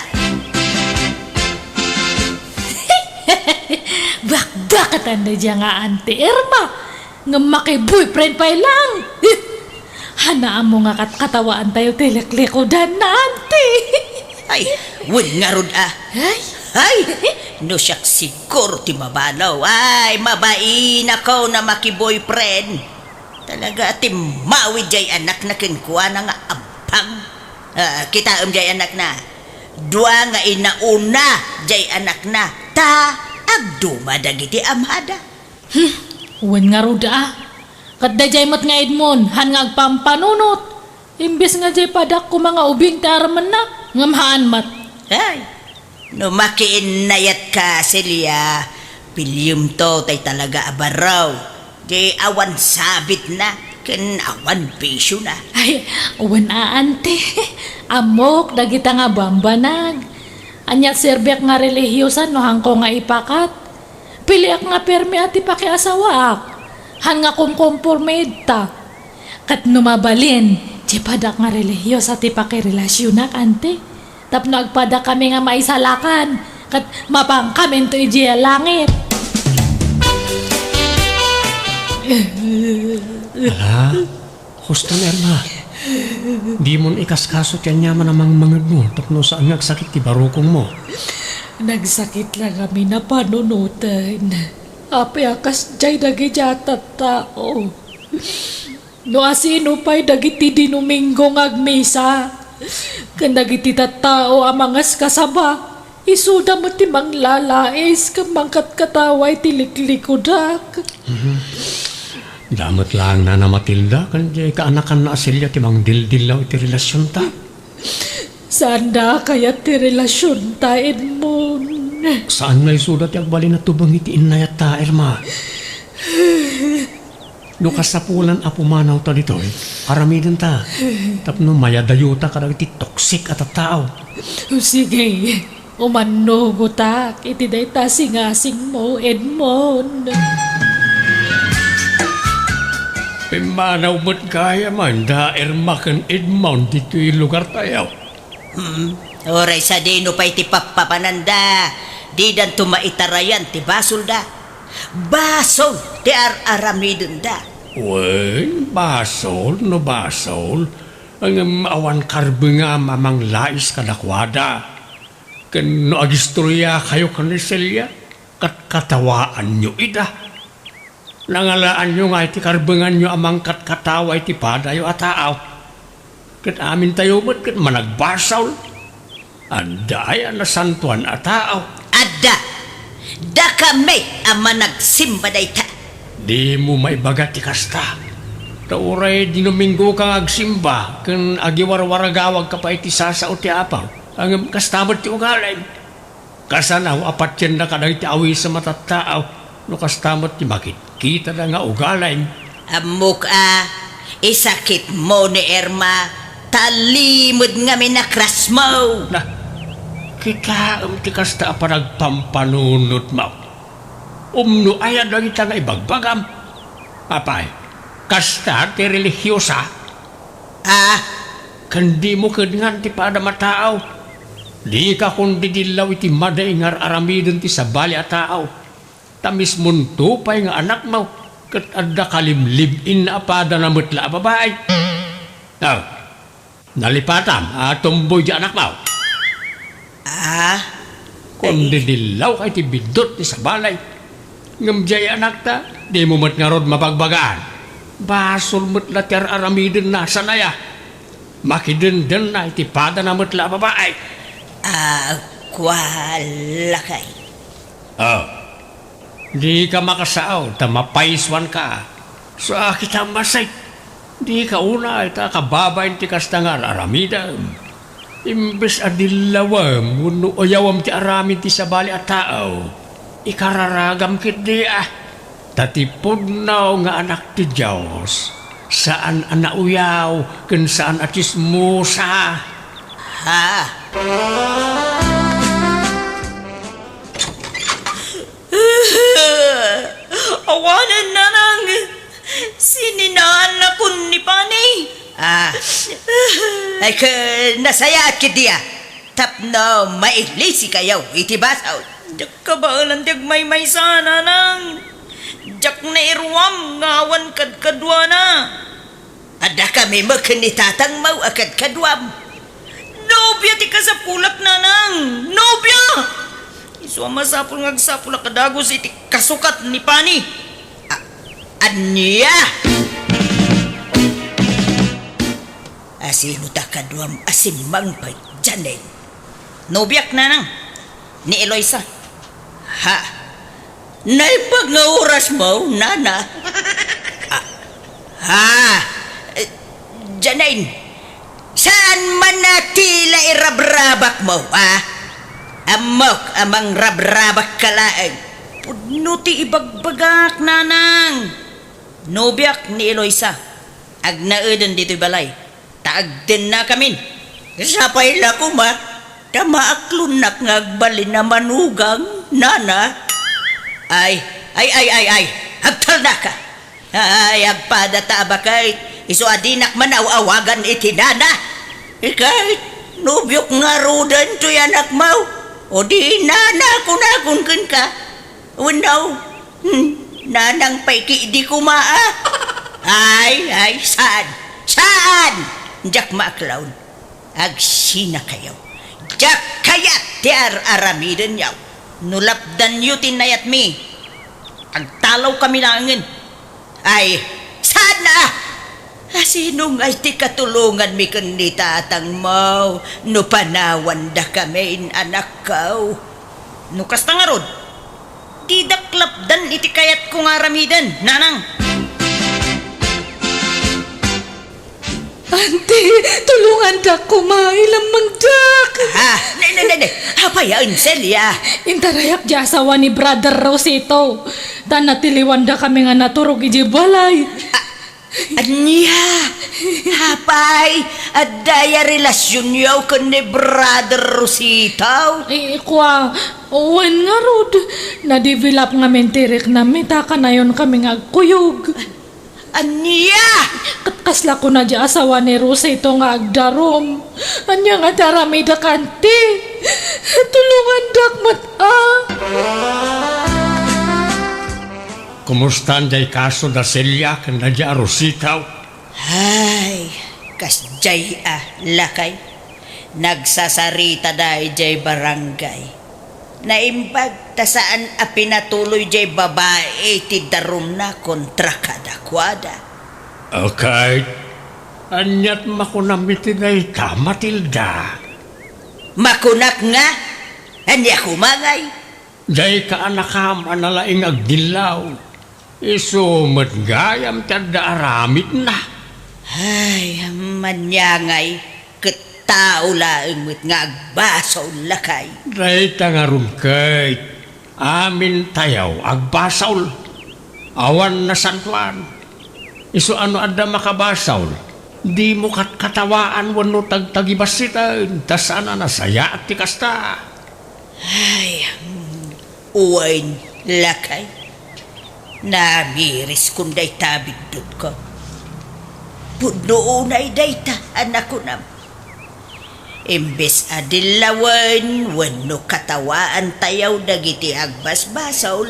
Bakbakatan daydiay nga Auntie Irma, ngem maki-boyfriend pay laeng. Haan a ammo nga katkatawaantayo ti liklikudan na, Auntie. Ay, wen ngarud a. Ay. Ay, no siak siguro ti mabalo. Ay, mabainako na maki-boyfriend. Talaga a timmawid jay anakna kenkuana nga abbang. Ah, kitaem jay anakna. Dua nga inauna jay anakna, ta agduma dagiti amada. Hmm, wen ngarud a. Ket daydiay met nga Edmond, haan nga agpampanunot. Imbes nga jay padak koma nga ubing ti armenna, ngem haan met. Ay, no makiinnayatka, Celia, piliyemto tay talaga a barraw. Di awan sabitna, ken awan bisiona. Ay, wen a, Auntie. Ammok dagita nga bambanag. Ania ti serbiak nga relihiosa no haanko nga ipakat? Piliak nga permi a ti pakiasawaak. Haan nga kumkomporme ita. Ket no mabalin, ti padak nga relihiosa ti pakirelasionak, Auntie. Tapno agpadakami nga maisalakan, ket mapankaminto idiay langit. Ala, kustan, Irma. Dimon ikaskaso ti aniaman a mangmangegmo tapno saan nga agsakit ti barukongmo. Nagsakit la ngamin a panunoten. Apay a kasdiay dagiti a tattao? No asino pay dagiti Dinomingo nga agmisa, ken dagiti tattao a mangaskasaba, isuda met ti manglalais ken mangkatkatawa iti liklikudak. Mhm. Damo met laeng Nana Matilda ken diay kaanakanna a Celia ti mangdildillaw iti relasionta. Saanda a kayat ti relasionta, Edmond. Saan nga isuda ti agbalin a tubeng iti innayatta, Irma. No kasapulan a pumanawta ditoy, aramidenta. Tapno mayadayota kadagiti toxic a tattao. Sige, umannugotak iti dayta a singasingmo, Edmond. Pimmanaw met gayam a Irma ken Edmond ditoy lugartayo. Hmm, uray sadino pay ti pappapananda, didanto maitarayan ti basolda. Basol ti ar-aramidenda. Wen, basol no basol, ngem awan karbengam a manglais kadakuada. Ken no agistoriakayo ken ni Celia, katkatawaanyo ida. Nangalaanyo nga iti karbenganyo a mangkatkatawa iti padayo a tao. Ket amintayo met ket managbasol. Adda aya nasantoan a tao? Adda. Dakami a managsimba dayta. Dimo maibaga ti kasta. Ta uray Dinomingoka nga agsimba ken agiwarwaragawagka pay iti sasao ti Apo. Ngem kasta met ti ugalim. Kasano a patienna kadagiti awisem a tattao no kasta met ti makitkitada nga ugalim? Ammok a, isakitmo ni Irma, ta limed ngamin a crushmo. Na, kitaem ti kasta a panagpampanunotmo. Umno aya dagita nga ibagbagam? Apay, kasta ti relihiosa? Ah, ken dimo kedngan ti padam a tao. Dika kondidillaw iti madi nga ar-aramiden ti sabali a tao. Ta mismonto pay nga anakmo, ket adda kalimlib-inna a padana met la a babai. Ah, nalipatam a tomboy ti anakmo. Ah, kondidillawka iti biddut ti sabali. Ngem diay anakta, dimo met ngarud mabagbagaan. Basol met la ti ar-aramidenna, saan aya? Makidendenna iti padana met la a babai. Ah, kua, lakay. Oh, dika makasao ta mapaysuanka. Sa kita masay, dika unay ta kababain ti kasta nga ar-aramidem. Imbes a dillawem wenno uyawem ti aramid ti sabali a tao, ikararagam ketdi a. Ta ti pudno nga Anak ti Dios, saan a nauyaw ken saan a tsismosa. Ha? Awanen, nanang, sininaannakon ni Pani. Ah, ay ka, nasayaat ketdi a. Tapno mailisikayo iti basol. Diak kabaelan ti agmaymaysa, Nanang. Diak nairuam nga awan kadkaduana. Adda kami met ken ni tatangmo a kadkaduam. Nobia ti kasapulak, Nanang. Nobia! Isu a masapul nga agsapulak a dagus iti kasukat ni Pani. A-, ania? Asino ta kaduam a simmangpet, Janine? Nobiak, Nanang. Ni Eloisa. Ha? Naimbag nga orasmo, Nana? Ah, ha? Eh, Janine, saan man a ti la irabrabakmo, ah? Ammok a mangrabrabakka laeng. Pudno ti ibagbagak, Nanang. Nobiak ni Eloisa. Agnaeden ditoy balay. Ta agdennakamin. Sapay la koma, ta maaklonnak nga agbalin a manugang, Nana. Ay, ay, ay, ay, ay, agtalnaka. Ay, agpada ta a baket, isu a dinak man aw-awagan iti nana. Ikay, nobiok ngaruden toy anakmo. O di nana kunakon kenka. Wenno, hmm, nanang pay ketdi koma a. Ay, ay, saan? Saan? Diak maaklon. Agsinakayo. Diak kayat ti ar-aramidenyo. No lapdanyo ti nayatmi, agtalawkami laengen. Ay, saan a? Asino ngay ti katulonganmi ken ni tatangmo no panawandakamin, anakko? No kasta ngarud, didak lapdan iti kayatko nga aramiden, nanang. Auntie, tulongandak koma, ilammengdak. Ha? Ne, ne, ne, ne. Apay a, Celia? Intarayak ti asawa ni Brother Rosito. Ta natiliwandakami nga naturog idiay balay. A-, ania? Apay, adda aya relasionyo ken ni Brother Rosito? Eh, kua, wen ngarud, na-develop ngamin ti riknam mi ta kanayonkami nga agkuyog. Ania? Ket kasla kuna ti asawa ni Rosito nga agdarum. Ania nga ti aramidek, auntie? Tulongandak met a. Kumustan diay kaso da Celia ken da Rosito? Ay, kasdiay a, lakay. Nagsasaritada idiay barangay. Naimbag ta saan a pinatuloy diay babai ti darumna kontra kadakuada. Ket aniat makunam iti dayta, Matilda? Makunak nga, ania koma ngay? Diay kaanakam a nalaing agdillaw. Isu met gayam ti adda aramidna. Ay, ania ngay, ket tao laeng met nga agbasol, lakay. Dayta ngarud ket, amintayo agbasol. Awan nasantoan. Isu a no adda makabasol, dimo katkatawaan wenno tagtagibassiten, ta saan a nasayaat ti kasta. Ay, mm, wen, lakay. Namiriskon dayta a biddutko. Pudno unay dayta a nakunam. Imbes a dillawen wenno katawaantayo dagiti agbasbasol,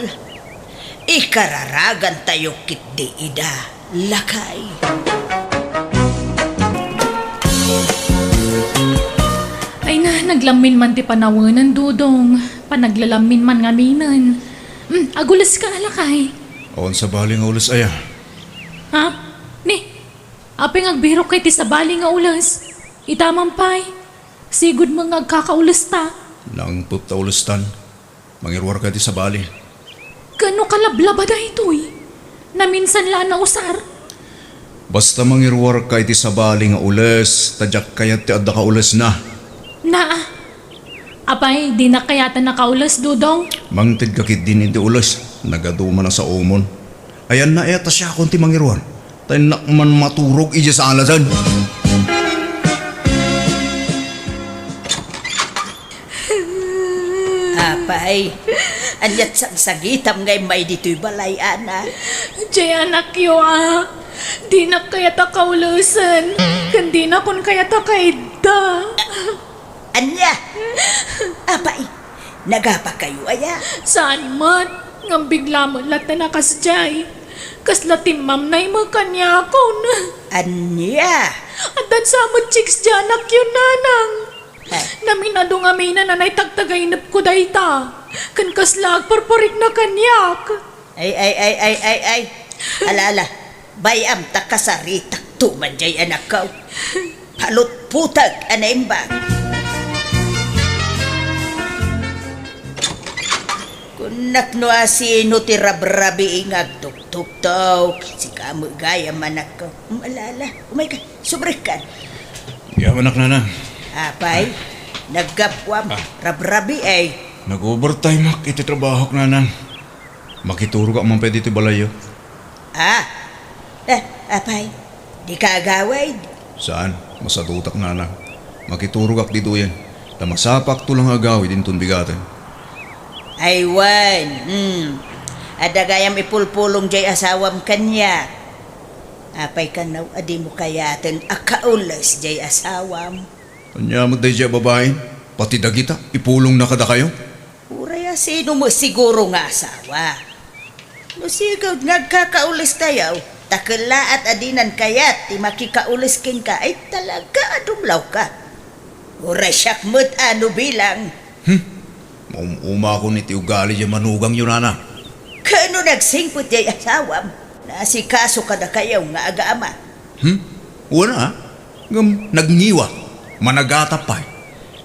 ikararagantayo ketdi ida. Lakay. Ay na, naglammin man ti panawenen, Dodong. Panaglalamin man ngaminen. Mm, aguleska a, lakay. Awan sabali nga ules aya. Ha? Ni, apay nga agbirok ka iti sabali nga ules? Ita man pay. Sigud met nga agkakaulesta. Nangpet ta ulestan. Mangiruarka iti sabali. Kano kalablaba daytoy? Naminsan la a nausar? Basta mangiruarka iti sabali nga ules, ta diak kayat ti adda kaulesna. Naa. Apay, dinak kayat a nakaules, Dodong? Mangtedka ketdin iti ules. Nagadu man a saomon. Ayanna aya ta siakon ti mangiruar. Ta innak man maturog idiay saladan. Apay, ania't sagsagitam nga immay ditoy balay, ana? Diay anakyo a, dinak kayat a kaulesen. Ken dinakon kayat a kaidda. Ania? Apay, nagapakayo aya? Saan met, ngem bigla met latta a kasdiay. Kasla timmamnay met kaniakon. Ania? Addan sa met chicks diay anakyo, nanang. Ay. Naminado ngaminen a naitagtagainepko dayta. Ken kasla agparparikna kaniak. Ay, ay, ay, ay, ay, ay. Ala, ala. Bay-am ta kasaritakto man diay anakko. Palutputag a naimbag. Kunak no asino ti rabrabii nga agtuktuktok. Sika met gayam, anakko. Ala, ala. Umayka. Subrikkan. Yamanak, nanang. Apay, naggapuam. Ah. Rabrabii, ay. Nag-overtime ak iti trabahok, nanang. Makiturogak man pay ditoy balayyo. Ah. Eh, apay, dika agawid? Saan, masadutak, nanang. Makiturogak ditoyen. Ta masapakto lang agawid inton bigaten. Ay wen, hmm. Adda gayam ipulpulong diay asawam kaniak. Apay kano a dimo kayaten a kaules diay asawam? Ania met daydiay a babai? Pati dagita, ipulongna kadakayo? Uray a sino met siguro nga asawa. No sigud nga agkakaulestayo, ta kellaat a dinan kayat ti makikaules kenka, ay talaga a dumlawka. Uray siak met a no bilang. Hmm. Maum-umakon iti ugali diay manugangyo, nana. Kano nagsingpet diay asawam? Naasikaso kadakayo nga agama. Hmm? Wen a. Ngem nagngiwa. Managatap pay.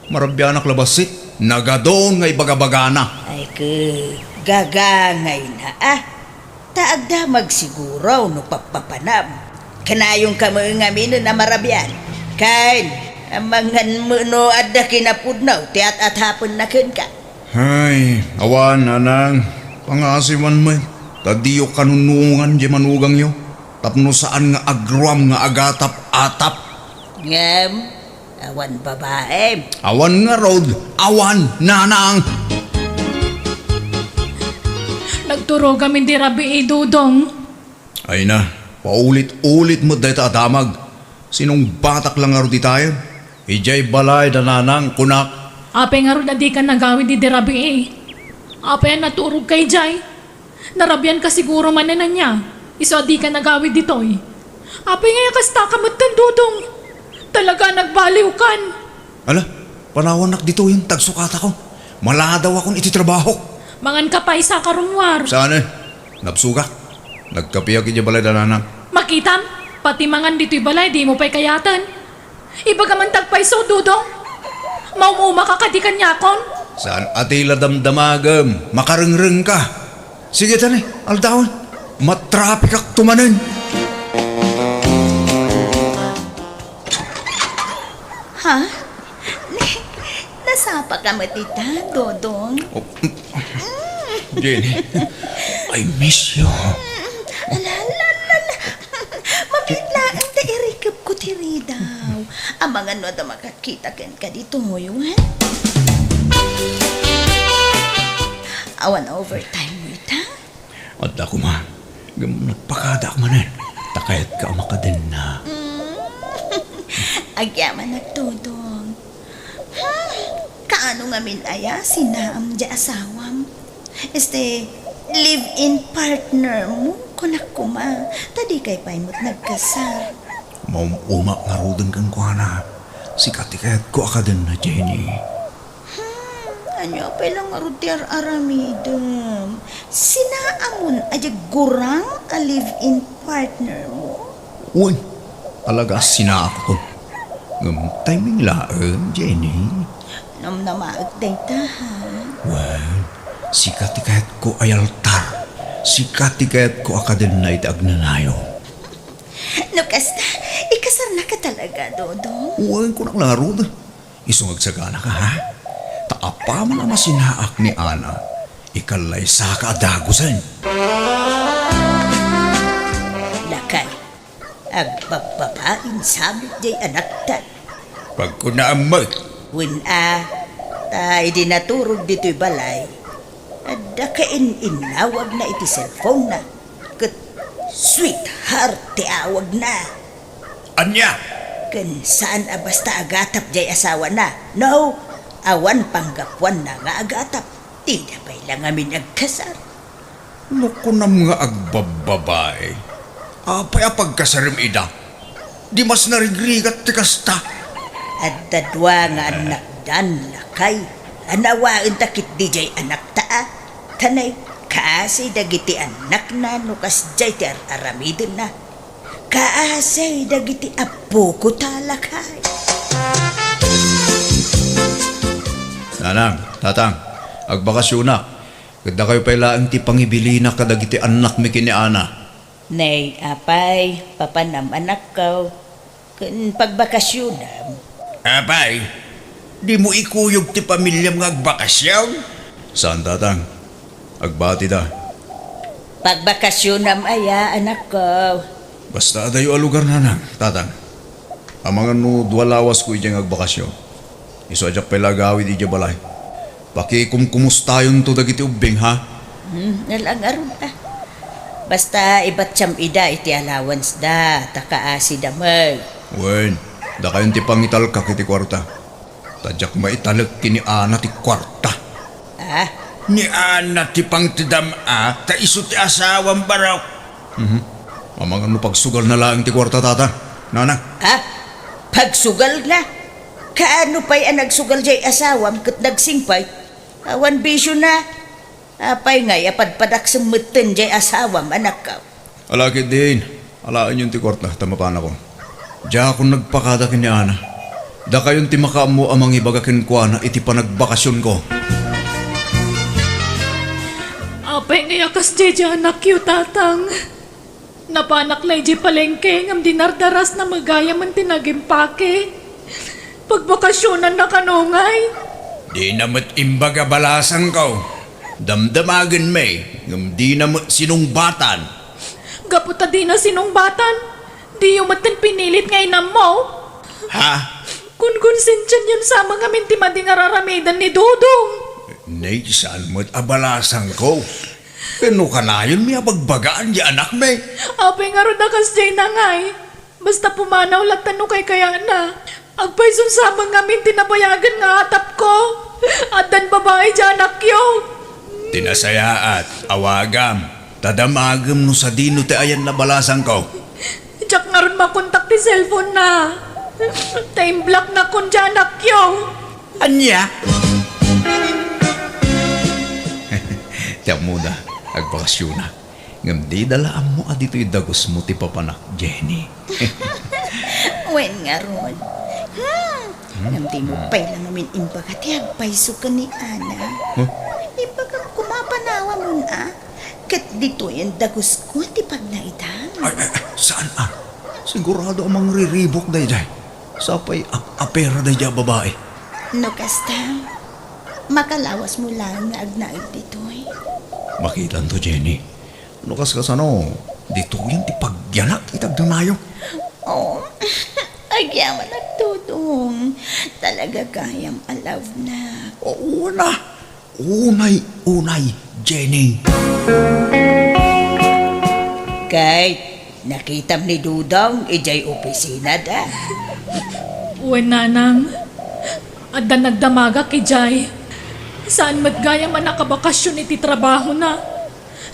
Marabianak la bassit. Nagadun nga ibagabagana. Ay, ke, gagangayna, ah. Ta agdamag siguro no pappapanam. Kanayonka met ngaminen a marabian. Ken, amangan met no adda kinapudno ti at-atapenna kenka. Ay, awan, nanang. Pangasiwan met. Ta diyo kanunungan diay manugangyo. Tapno saan nga agruam nga agatap-atap. Ngem, awan babaem. Awan ngarud, awan, nanang. Nagturogam iti rabii, Dodong. Ay na, paulit-ulit met dayta a damag. Sinungbatak la ngarud itayen. Idiay balay da nanang, kunak. Apay ngarud a dika nagawid iti rabii? Apay a naturogka idiay? Narabianka siguro manen ania, isu a dika nagawid ditoy. Apay ngay a kastaka metten, Dodong? Talaga a nagbaliwkan. Ala, panawannak ditoyen ta agsukatakon. Maladawakon iti trabahok. Manganka pay, saka rummuar. Saan, eh? Nabsogak. Nagkapiak idiay balay da nanang. Makitam, pati mangan ditoy balay, dimo pay kayaten. Ibagam man ti agpayso, Dodong. Maum-umaka kadi kaniakon? Saan a ti la damdamagem? Makarengrengka. Sige, tani, aldawen. Matrapikakto manen. Ha? Nasapaka met ita, Dodong? Oh, Jenny, I miss you. Ala, ala, ala, ala. Mabiit laeng ta irikepko ti ridaw. Amangan no adda makakita kenka ditoy, wen? Awan overtime mo ita? Adda koma. Ngem nagpakadaak manen. Ta kayatka a makadenna. Mm. Agyamanak, Dodong. Hmm, kaano ngamin aya sinaam diay asawam? Este, live-in partner mo, kunak koma, ta dikay pay met nagkasar. Maum-umak ngaruden kenkuana. Sika ti kayatko a kadenna, Jenny. Hmm, ania pay la ngarud ti ar-aramidem? Sinaamon a diay gurang a live-in partner mo? Wen, talaga a sinaakon. Ngem timing laeng, Jenny. Namnamaek dayta, ha? Wen, sika ti kayatko a yaltar. Sika ti kayatko a kadenna iti agnanayon. No kasta, ikasarnaka talaga, Dodong? Wen, kunak la ngarud. Isu nga agsaganaka, ha? Ta apaman a masinaak ni Ana, ikallaysaka a dagusen. Lakay, agbabbabain sa met diay anakta. Pagkunaam met. Wen a, ta idi naturog ditoy balay, adda kain-innawagna iti cellphone-na, ket sweetheart ti awagna. Ania? Ken saan a basta agatap jay asawana. No, awan panggapuanna nga agatap. Dida pay la ngamin agkasar. No kunam nga agbabbabae, apay a pagkasarem ida? Di mas narigrigat ti kasta. Adda dua nga annakdan, lakay. Anawaenta ketdi jay anakta a. Tanay, kaasi dagiti annakna no kasjay ti ar-aramidenna. Kaasi dagiti appoko ta, lakay. Nanang, tatang, agbakasionak. Ket dakayo pay laeng ti pangibilinak kadagiti annakmi ken ni Ana. Nay, apay, papanam, anakko, ken pagbakasionam. Apay, dimo ikuyog ti pamiliam nga agbakasion? Saan, tatang. Agbatida. Pagbakasionam aya, anakko? Basta adayo a lugar, nanang, tatang. Amangan no dua lawasko idiay nga agbakasion. Isu a diak pay la agawid idiay balay. Pakikumkumustayonto dagiti ubbing, ha? Hmm, nalngarud, ah. Basta ibatiam ida iti allowance da, ta kaasida met. Wen, dakayon ti pangitalkak iti kuarta. Ta diak maitalek ken ni Ana ti kuarta. Ah? Ni Ana ti pangtedam a, ta isu ti asawam, barok. Mhm. Amangan no pagsugalna laeng ti kuarta, tatang. Nanang. Ah? Pagsugalna? Kaano pay a nagsugal jay asawam ket nagsingpay? Awan bisiona. Apay ngay a padpadaksem metten jay asawam, anakko? Ala ketdin, alaenyon ti kuarta ta mapanakon. Diakon nagpakada ken ni Ana. Dakayon ti makaammo a mangibaga kenkuana iti panagbakasionko. Apay ngay a kasdiay diay anakyo, tatang? Napanak la idiay palengke ngem dinardarasna met gayamen ti nagimpake. Pagbakasionanna kano ngay? Dina met imbaga balasangko. Damdamagenmi, ngem dina met sinungbatan. Gapu ta dina sinungbatan, diyo metten pinilit nga inammo. Ha? Konkonsensiayon sa amin ngamin ti madi nga ar-aramiden ni Dodong. Nay, saan met a balasangko? Ken no kanayonmi a bagbagaan diay anakmi? Apay ngarud a kasdiay ngay? Basta pumanaw latta no kaykayatna. Agpayson sa amin ngamin ti nabayagen nga atapko. Addan babai diay anakyo. Ti nasayaat, awagam, ta damagem no sadino ti ayanna balasangko. Diak ngarud makontak ti cellphone-na. Ta imblocknakon diay anakyo. Ania? Ti ammoda, agbakasionak. Ngem dida la ammo a ditoy dagusmo ti papanak, Jenny. Wen ngarud. Hmm. Hmm. Ngem dimo pay la ngamin imbaga ti agpayso ken ni Ana. Huh? Imbagam koma a panawamon a. Ket ditoyen dagusko ti pagnaedam. Ay, ay, ay, saan a? Sigurado a mangriribuk daydiay. Sapay ap-apera daydiay a babai. No kasta, makalawasmo laeng nga agnaed ditoy. Makitanto, Jenny. No kaskasano, ditoyen ti pagyanak iti agdanayo. Oh, agyamanak, Dodong. Talaga gayam a love-nak. Oo na. Unay, unay, Jenny. Kay, nakitam ni Dodong idiay opisinada. Wen, nanang, adda nagdamagak idiay. Saan met gayam a nakabakasion iti trabahona.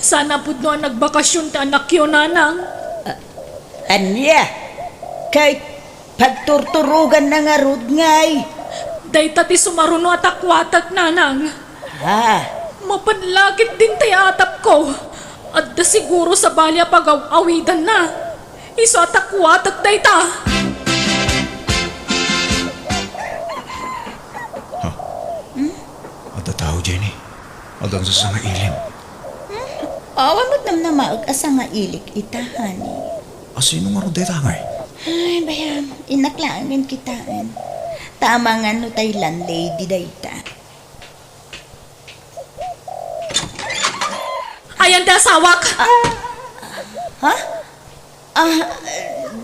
Saan a pudno a nagbakasion ti anakyo, nanang. A-, ania? Kay, pagturturoganna ngarud ngay? Dayta ti sumaruno a takuatek, nanang. Ha? Mapan la ketdin tay atapko. Adda siguro sabali a pagaw-awidanna. Isu a takuatek dayta. Ha? Hmm? Adda tao, Jenny. Adda sasangailim. Hmm? Awan met namnamaek a sangailik ita, honey. A sino ngarud dayta ngay? Ay, bayam. Innak laengen kitaen. Ta amangan no tay landlady dayta. Ayan ti asawak! Ah, ha? Ah,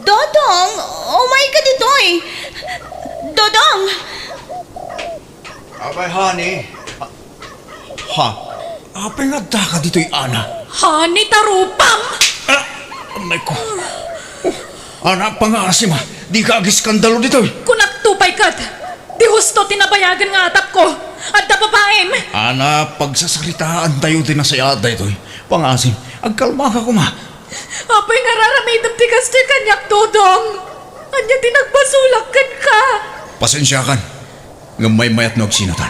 Dodong, umayka ditoy. Dodong! Apay, honey. Ha? Apay nga addaka ditoy, Ana? Honey, tarupam! Ah, amay ko. Oh, Ana, pangaasim a. Dika agiskandalo ditoy. Kunakto pay ket, di husto ti nabayagen nga atapko. Adda babaim. Ana, pagsasaritaantayo ti nasayaat daytoy. Pangasim, agkalmaka koma. Apay nga ar-aramidem ti kastoy kaniak, Dodong? Ania ti nagbasolak kenka? Pasensiakan, ngem maymayat no agsinatan,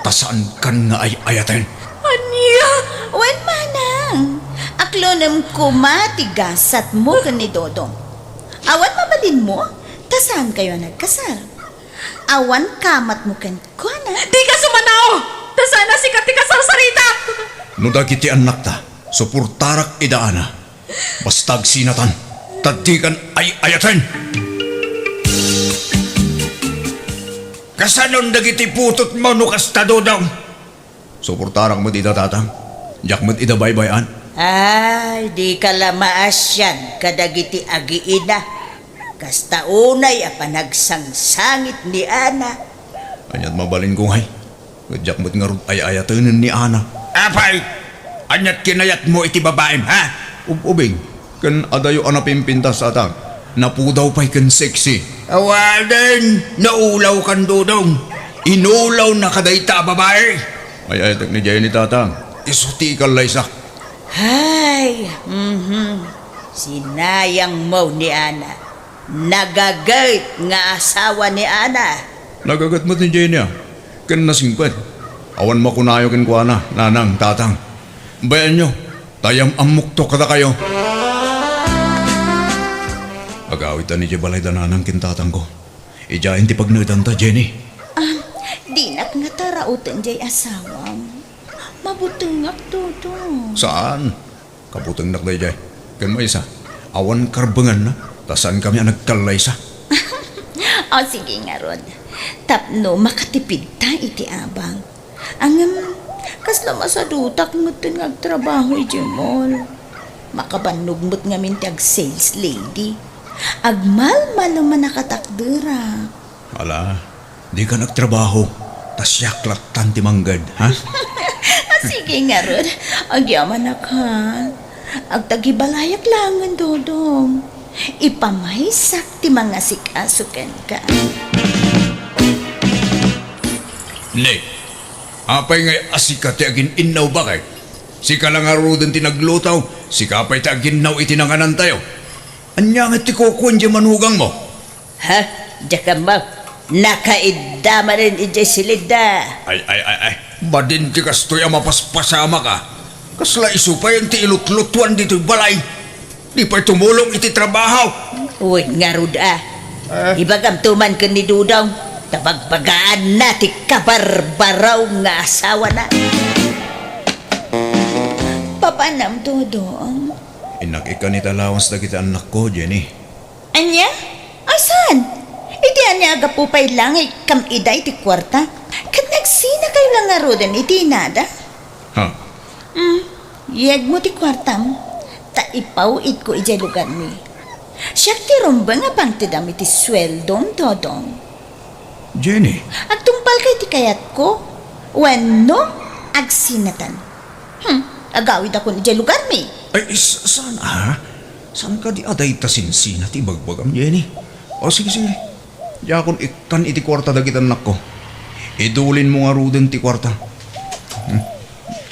ta saankan nga ay-ayaten. Ania? Wen, manang, aklonem koma ti gasatmo ken ni Dodong. Awan mabalinmo, ta saankayo a nagkasar. Awan kamatmo kenkuana. Dika sumanaw! Ta saan a sika ti kasarsaritak! No dagiti annakta, suportarak ida, Ana. Basta agsinatan, ta dikan ay-ayaten! Kasanon dagiti putotmo no kasta, Dodong? Suportarak met ida, Tatang. Diak met ida baybay-an. Ay, dika la maasian kadagiti agiina. Kasta unay a panagsangsangit ni Ana. Aniat mabalinko ngay? Ket diak met ngarud ay-ayatenen ni Ana. Apay, aniat kinayatmo iti babaim, ha? Ub-ubing, ken adayo a napimpintas, Tatang. Napudaw pay ken sexy. Awanen, naulawkan, Dodong. Inulawna kadayta a babai. Ay-ayatek ni Jenny, Tatang. Isu ti ikallaysak. Ay, mhm. Sinayangmo ni Ana. Nagaget nga asawa ni Ana. Nagaget met ni Jenny, a. Ken nasingpet. Awan makunayo kenkuana, nanang, tatang. Bayanyo, ta yam-ammokto kadakayo. Agawidtan idiay balay da nanang ken tatangko. Idiayen ti pagnaedanta, Jenny. Ah, dinak ngata rauten diay asawam. Mabutengak, Dodong. Saan? Kabutengnak daydiay. Ken maysa, awan karbenganna, ta saankami a nagkallaysa. O, sige ngarud. Tapno makatipidta iti abang. Ngem, kasla masadutak metten nga agtrabaho idiay mall. Makabannog met ngamin ti ag-sales lady. Agmalmalem a nakatakderak. Ala, dikan agtrabaho, ta siak lattan ti mangged, ha? A, sige ngarud, agyamanak, ha? Agtagibalayak laengen, Dodong. Ipamaysak ti mangasikaso kenka. Ne, apay ngay a sika ti agin-innaw, baket? Sika la ngaruden ti nagluto, sika pay ti aginnaw iti nanganantayo. Ania ngay ti kukuan diay manugangmo? Ha? Diak ammo. Nakaidda manen idiay silidda. Ay, ay, ay, ay. Badin ti kastoy a mapaspasamak, a. Kasla isu pay ti ilutlutuan ditoy balay. Di pay tumulong iti trabaho. Wen ngarud, a. Eh? Ibagamto man ken ni Dodong, ta bagbagaanna ti kabarbaraw nga asawana. Papanam, Dodong? Innak ikkan iti allowance dagiti annakko, Jenny. Ania? Ay, saan? Iti ania a gapu pay la nga ikkam ida iti kuarta? Ket nagsinakayo la ngaruden iti inada? Ha? Mm, yegmo ti kuartam, ta ipaw-itko idiay lugarmi. Siak ti rumbeng a pangtedam iti sueldom, Dodong. Jenny. Agtungpalka iti kayatko, wenno agsinatan. Hmm, agawidakon idiay lugarmi. Ay, s-, saan, a? Saan kadi a dayta sinsina ti ibagbagam, Jenny? O, sige, sige. Diakon ikkan iti kuarta dagiti annakko. Idulinmo ngaruden ti kuarta. Hmm.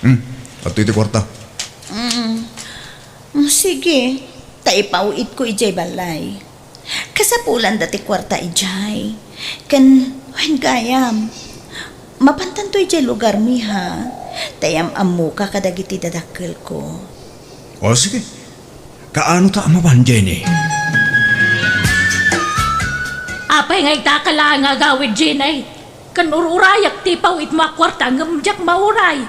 Hmm. Adtoy ti kuarta. Mm. Mm, sige. Ta ipaw-itko idiay balay. Kasapulanda ti kuarta idiay. Ken, wen gayam, mapantanto idiay lugarmi, ha? Ta yam-ammoka kadagiti dadakkelko. O, sige. Kaano ta a mapan, Jenny? Apay nga itaka laeng nga agawid, Jenny? Ken ur-urayak ti ipaw-itmo a kuarta ngem diak mauray.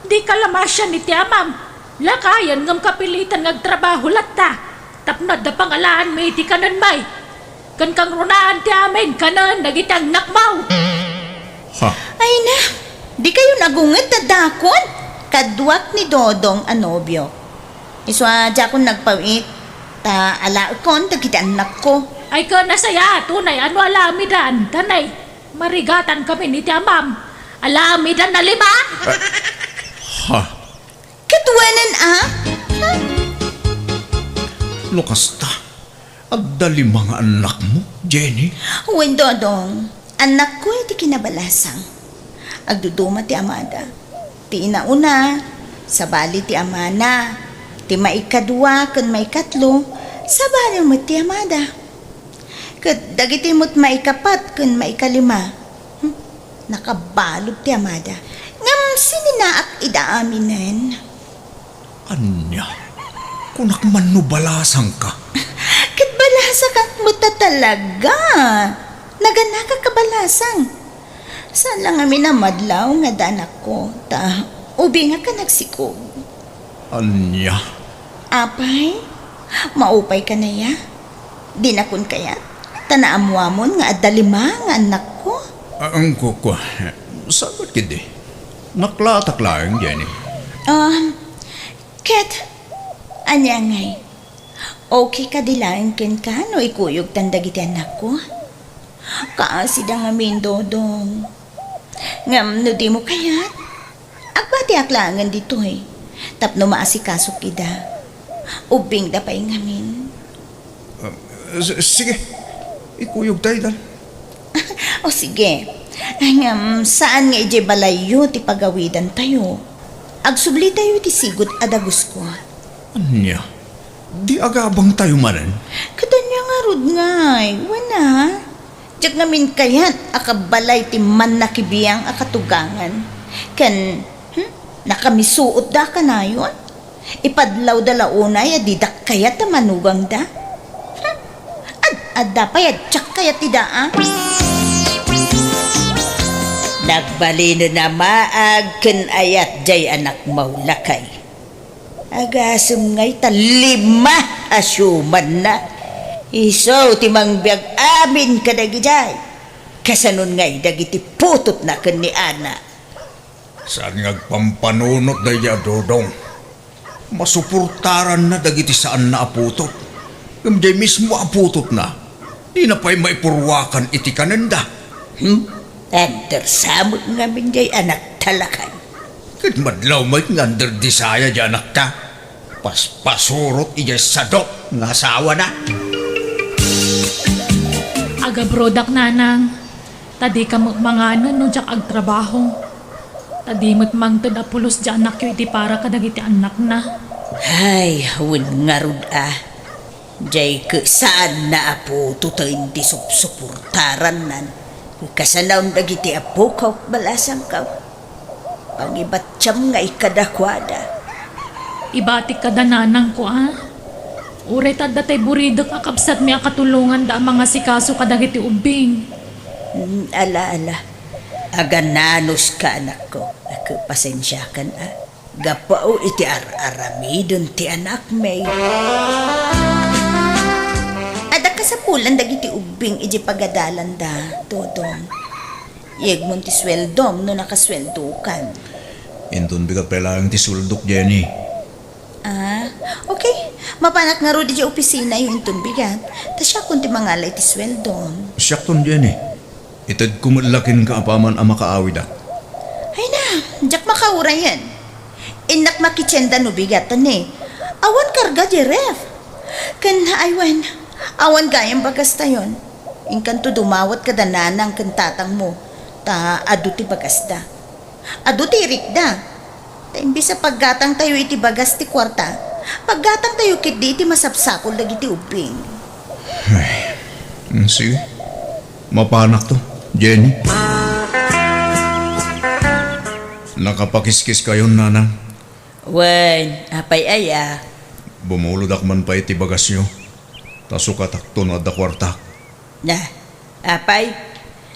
Dika la maasian iti amam. Lakayen ngem kapilitan nga agtrabaho latta tapno adda pangalaanmi iti kanenmi ken kangrunaan ti amin kanen dagiti annakmo. Ha? Ay na, dikayon agunget a dakon. Kaduak ni Dodong a nobiok. Isu a diakon nagpaw-it, ta alaekon dagiti annakko. Ay, ken nasayaat unay a no alamidan, ta nay, marigatankami iti amam. Alamidan a lima. Eh, ha? Ket wenen a? Hmm? No kasta, Adda lima nga annakmo, Jenny? Wen, Dodong. Annakko iti kinabalasang. Agduduma ti amada. Ti inauna, sabali ti amana. Ti maikadua ken maikatlo, sabali met ti amada. Ket dagiti met maikapat ken maikalima, hmm, nakabalud ti amada. Ngem sininaak ida aminen. Ania? Kunak man no balasangka? Ket balasakak met a talaga. Naganakak a balasang. Saan la ngamin a madlaw nga adda anakko, ta ubingak a nagsikog. Ania? Apay, maupay ka naya? Dinakon kayat? Ta naammoamon nga adda lima nga annakko. Ah, ang kukua. Sabat kidi. Naklatak laeng, Jenny. Um, ket, ania ngay? Okay kadi laeng kenka no ikuyogtan dagiti annakko? Kaasida ngamin, Dodong. Ngem no dimo kayat, agbatiak laengen ditoy tapno maasikasok ida. Ubbingda pay ngamin. Ah, s-, sige. Ikuyogta ida. O sige. Ngem saan nga idiay balayyo ti pagawidantayo. Agsublitayo iti sigud a dagusko. Ania? Di agabangtayo manen? Ket ania ngarud ngay? Wen a. Diak ngamin kayat a kabalay ti mannakibiang a katugangan. Ken, hmm, nakamisuotda a kanayon? Ipadlawda la unay a didak kayat a manugangda? Hmm, ad-adda pay a diak kayat ti daa? Nagbalinen a maag ken ayat diay anakmo, lakay. Agasem ngay ta lima a siumanna. Isu ti mangbiag amin kadagidiay. Kasanon ngay dagiti putotna ken ni Ana? Saan nga agpampanunot daydiay a Dodong? Masuportaranna dagiti saanna a putot. Ngem diay mismo a putotna, dina pay maipurwakan iti kanenda. Hmm? Under sa met ngamin diay anakta, lakay. Ket madlaw met nga under disaya diay anakta. Paspasurot idiay sadok nga asawana. Agabrodak, nanang. Ta dika met manganen no diak agtrabaho. Ta di met mangted a pulos diay anakyo iti para kadagiti annakna. Ay, wen ngarud a. Diay ket saanna a putoten ti supsuportarannan. Kasanaon dagiti appok, balasangko. Pangibattiam ngay kadakuada. Ibatik kada nanangko a. Uray ta adda tay buridek a kabsatmi a katulonganda a mangasikaso kadagiti ubbing. Hmm, ala, ala. Agananuska, anakko. Ket pasensiakan a. Gapu iti ar-aramiden ti anakmi. Adda kasapulan dagiti ubbing iti pagadalanda, Dodong. Yegmon ti sueldom no nakasueldokan. Inton bigat pay laeng ti sueldok, Jenny. Ah, okay. Mapanak ngarud iti opisinayo inton bigat. Ta siakon ti mangala iti sueldom. Siakton, Jenny. Itedko met la kenka apaman a makaawidak. Ay na, diak makaurayen. Innak makitienda no bigat, ni. Awan karga diay ref. Ken, ay wen, awan gayam bagastayon. Inkanto dumawat kada nanang ken tatangmo, ta adu ti bagasda. Adu ti irikda. Ta imbes a paggatangtayo iti bagas ti kuarta, paggatangtayo ketdi iti masapsapul dagiti ubbing. Ay, mm, sige. Mapanakto, Jenny. Nakapakiskiskayon, nanang. Wen, apay aya? Bumulodak man pay ti bagasyo. Ta sukatakto no adda kuartak. Na, apay,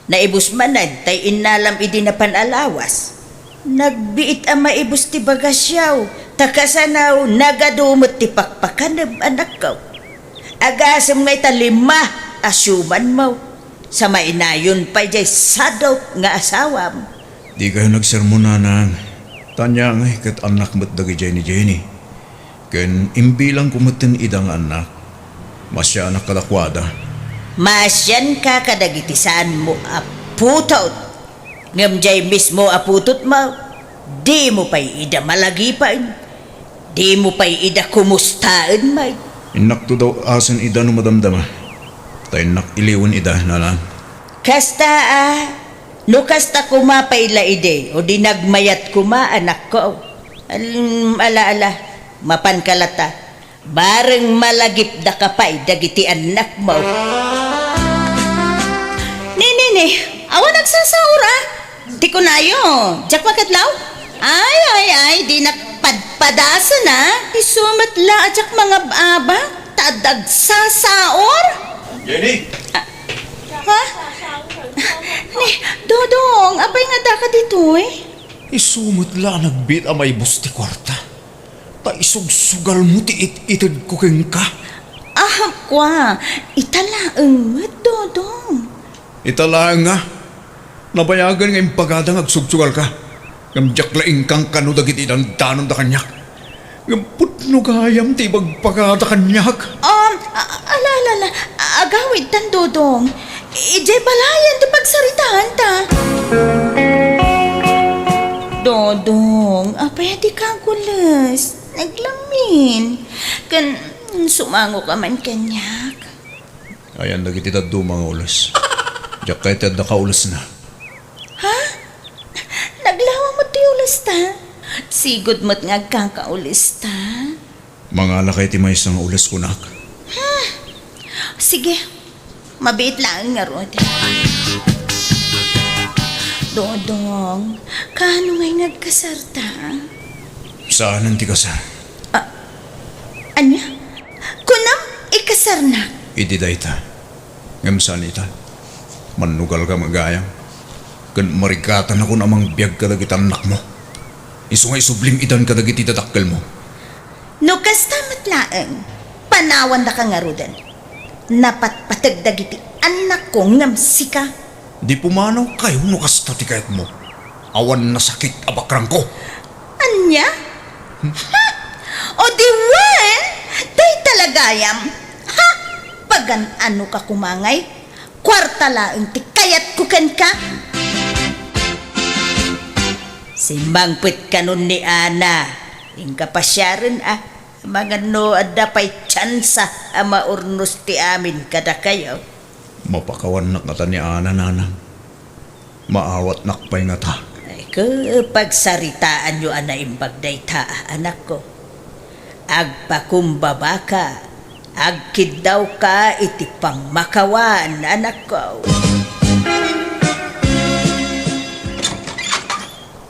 naibus manen tay innalam idi napan a lawas. Nagbiit a maibus ti bagasyaw, ta kasano nagadu met ti pakpakanem, anakko. Agasem ngay ta lima a siumanmo, sa mainayon pay diay sadok nga asawam. Dikayo nagsermon, nanang. Ta ania ngay ket annak met dagidiay ni Jenny. Ken imbilangko metten ida nga annak. Maasianak kadakuada. Maasianka kadagiti saanmo a putot. Ngem diay mismo a putotmo, dimo pay ida malagipen. Dimo pay ida kumustaen met. Innakto daw asen ida no madamdama. Ta innak iliwen ida, nanang. Kasta a, no kasta koma pay la idi, o di nagmayat koma, anakko. Al-, ala, ala, mapanka lata. Bareng malagipdaka pay dagiti annakmo. Ni, ni, ni, awan agsasaur a. Ti kunayo, diak makadlaw? Ay, ay, ay, dinak padpadasen a. Isu met la a diak mangab-abak, ta adda agsasaur. Jenny! Ah, ha? Ni, Dodong, apay nga addaka ditoy? Isu met la a nagbiit a maibus ti kuarta. Ta isugsugalmo ti it-itedko kenka. Ah, kua, ita laeng met, Dodong. Ita laeng nga, nabayagen nga impagada nga agsugsugalka. Ngem diak la inkankano dagiti dandanonda kaniak. Ngem pudno gayam ti ibagbagada kaniak. Um, a-, ala, ala, ala, agawidtan, Dodong. Idiay balayan ti pagsaritaanta. Dodong, apay a dika agules? Naglamin. Ken, sumangoka man kaniak. Ayan dagiti dadduma nga ules. Diak kayat ti adda kaulesna. Ha? Naglawa met ti ulesta? Sigud met nga agkakaulesta? Mangalakay ti maysa nga ules kunak. Hmm. Sige. Mabiit laeng ngarud. Dodong, kaano ngay nga agkasarta? Saanen ti kasar. Ah, ania? Kunam, ikasarnak? Idi dayta. Ngem saan ita. Mannugalka met gayam. Ken marigatanakon a mangbiag kadagiti annakmo. Isu nga isublim idan kadagiti dadakkelmo. No kasta met laeng, panawandaka ngaruden. Napatpateg dagiti annakko ngem sika. Di pumanawkayo no kasta ti kayatmo. Awan nasakit a bakrangko. Ania? Ha? O di wen, dayta la gayam. Ha? Pagan-anoka koma ngay? Kuarta laeng ti kayatko kenka. Simmangpet kanon ni Ana. Inka pasiaren a. Amangan no adda pay tiansa a maurnos ti amin kadakayo. Mapakawannak ngata ni Ana, nanang. Maawatnak pay ngata. Ay, ke, pagsaritaanyo a naimbag dayta, anakko. Agpakumbabaka, agkiddawka iti pammakawan, anakko.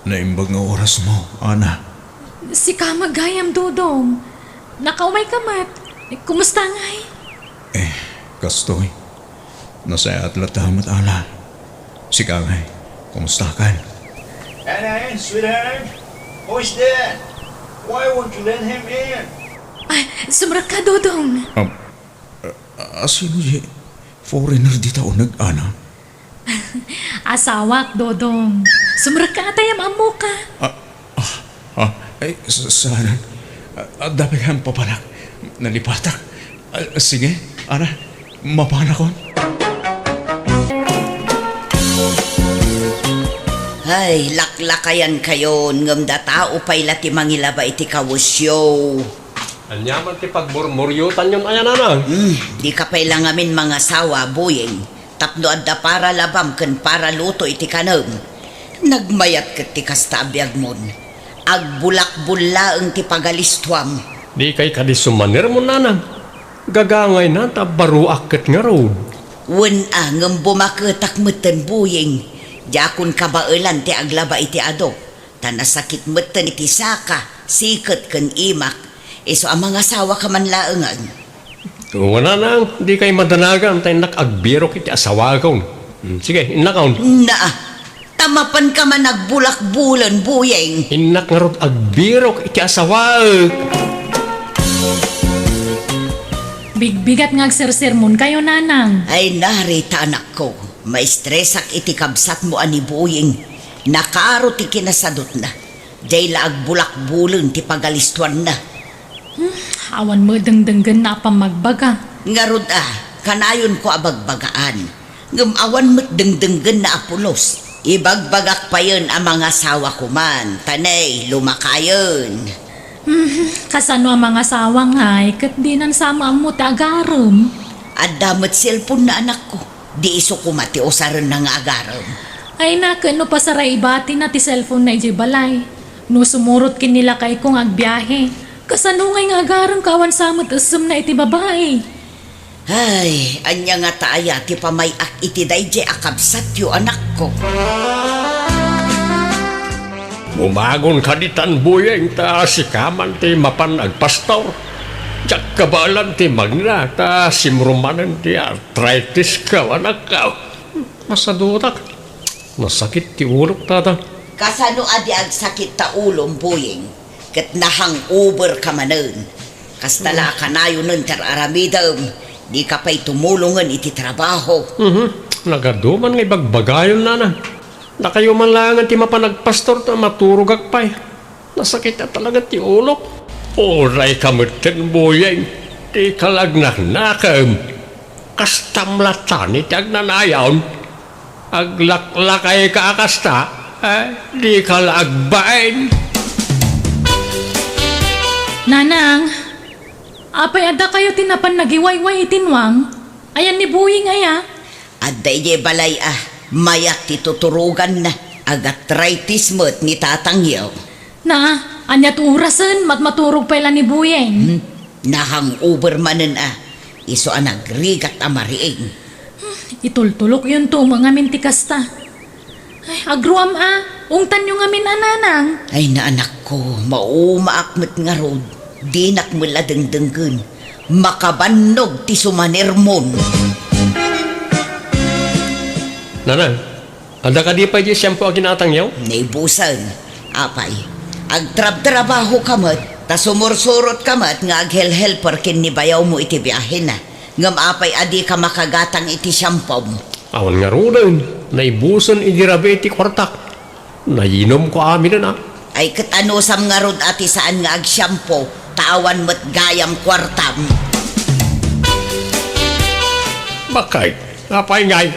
Naimbag nga orasmo, Ana. Sika met gayam, Dodong. Nakaumayka met. Kumusta ngay? Eh, kastoy. Nasayaat latta met, Ana. Sika ngay, kumustakan? Ana, sweetheart, who is that? Why won't you let him in? Ay, sumrekka, Dodong. Um, a-, asino di foreigner dita uneg, Ana? Asawak, Dodong. Sumrekka ta yam-ammoka. Ah, ah, ah, ay, sa-, saan? Ah, adda pay nga papanak. Nalipatak. Ah, sige, Ana, mapanakon. Ay, laklakayankayon, ngem datao pay la ti mangilaba iti kawesyo. Ania man ti pagmurmuriotanyon aya, nanang? Hmm, dika pay la ngamin mangasawa, Buyeng. Tapno adda para labam ken para luto iti kanem. Nagmayat ket ti kasta a biagmon. Agbulakbul laeng ti pagalistuam. Dikay kadi sumanermon, nanang. Gagangayna ta baruak ket ngarud. Wen a, ngem bumaketak metten, Buyeng. Diakon kabaelan ti aglaba iti ado. Ta nasakit metten iti saka, siket ken imak, isu a mangasawaka man laengen. Wen a, nanang, dikay madanagan ta innak agbirok iti asawakon. Hmm, sige, innakon. Naa, ta mapanka man agbulakbulen, Buyeng. Innak ngarud agbirok iti asawaek. Bigbigat nga agsersermonkayo, nanang. Ay, narita, anakko. Maistresak iti kabsatmo a ni Buyeng. Nakaro ti kinasadutna. Diay la agbulakbulen ti pagalistuanna. Hmm, awan met dengdenggenna a pammagbaga. Ngarud a, kanayonko a bagbagaan. Ngem awan met dengdenggenna a pulos. Ibagbagak payen a mangasawako man, ta nay, lumakayen. Hmm, kasano a mangasawa ngay ket dinan sa ammo ti agarem? Adda met cellphone na, anakko. Di isu koma ti usarenna nga agarem. Ay, naken no pasaray ibatina ti cellphone na idiay balay. No sumurot ken ni lakayko nga agbiahe, kasano ngay nga agarem ka awan sa met essemna iti babai? Ay, ania ngata aya ti pamay-ak iti daydiay a kabsatyo, anakko? Umagon kadi tan, Boyeng, ta sika man ti mapan agpastor. Diak kabaelan ti magna, ta simro manen ti arthritis ko, anakko. Masadutak. Nasakit ti ulok, tata. Kasano a di agsakit ta ulom, Boyeng? Ket na-hangover ka manen. Kasta la a kanayonen ti ar-aramidem. Dika pay tumulongen iti trabaho. Mhm. Nagaduman nga ibagbagayon, nana. Dakayo man laengen ti mapan agpastor ta maturogak pay. Nasakit a talaga ti ulok. Uray ka metten, Boyeng. Dika la agnaknakem. Kastam latta ti agnanayon. Aglaklayka a kasta, eh, dika la agbain. Nanang, apay adda kayo ti napan nagiwayway iti nuang? Ayan ni Boyeng aya? Adda idiay balay a, mayat ti tuturoganna. Agarthritis met ni tatangyo. Na, ania't orasen, mat-, maturog pay la ni Boyeng? Hmm, na-hangover manen a. Isu a nagrigat a mariing. Hmm, itultulokyonto met ngamin ti kasta. Ay, agruam a, ungtanyo ngamin a, nanang. Ay, na, anakko, maumaak met ngarud. Dinak met la dengdenggen. Makabannog ti sumanirmon. Nanang, adda kadi pay diay shampoo a ginatangyo? Naibusen. Apay, agtrabtrabahoka met, ta sumursurotka met nga aghelhelper ken ni bayawmo iti biahena. Ngem apay a dika makagatang iti shampoo? Awan ngaruden, naibusen idi rabii ti kuartak. Nayinomko aminen a. Ay, ket anusam ngarud a ti saan nga agshampoo, ta awan met gayam kuartam? Bakit? Apay ngay,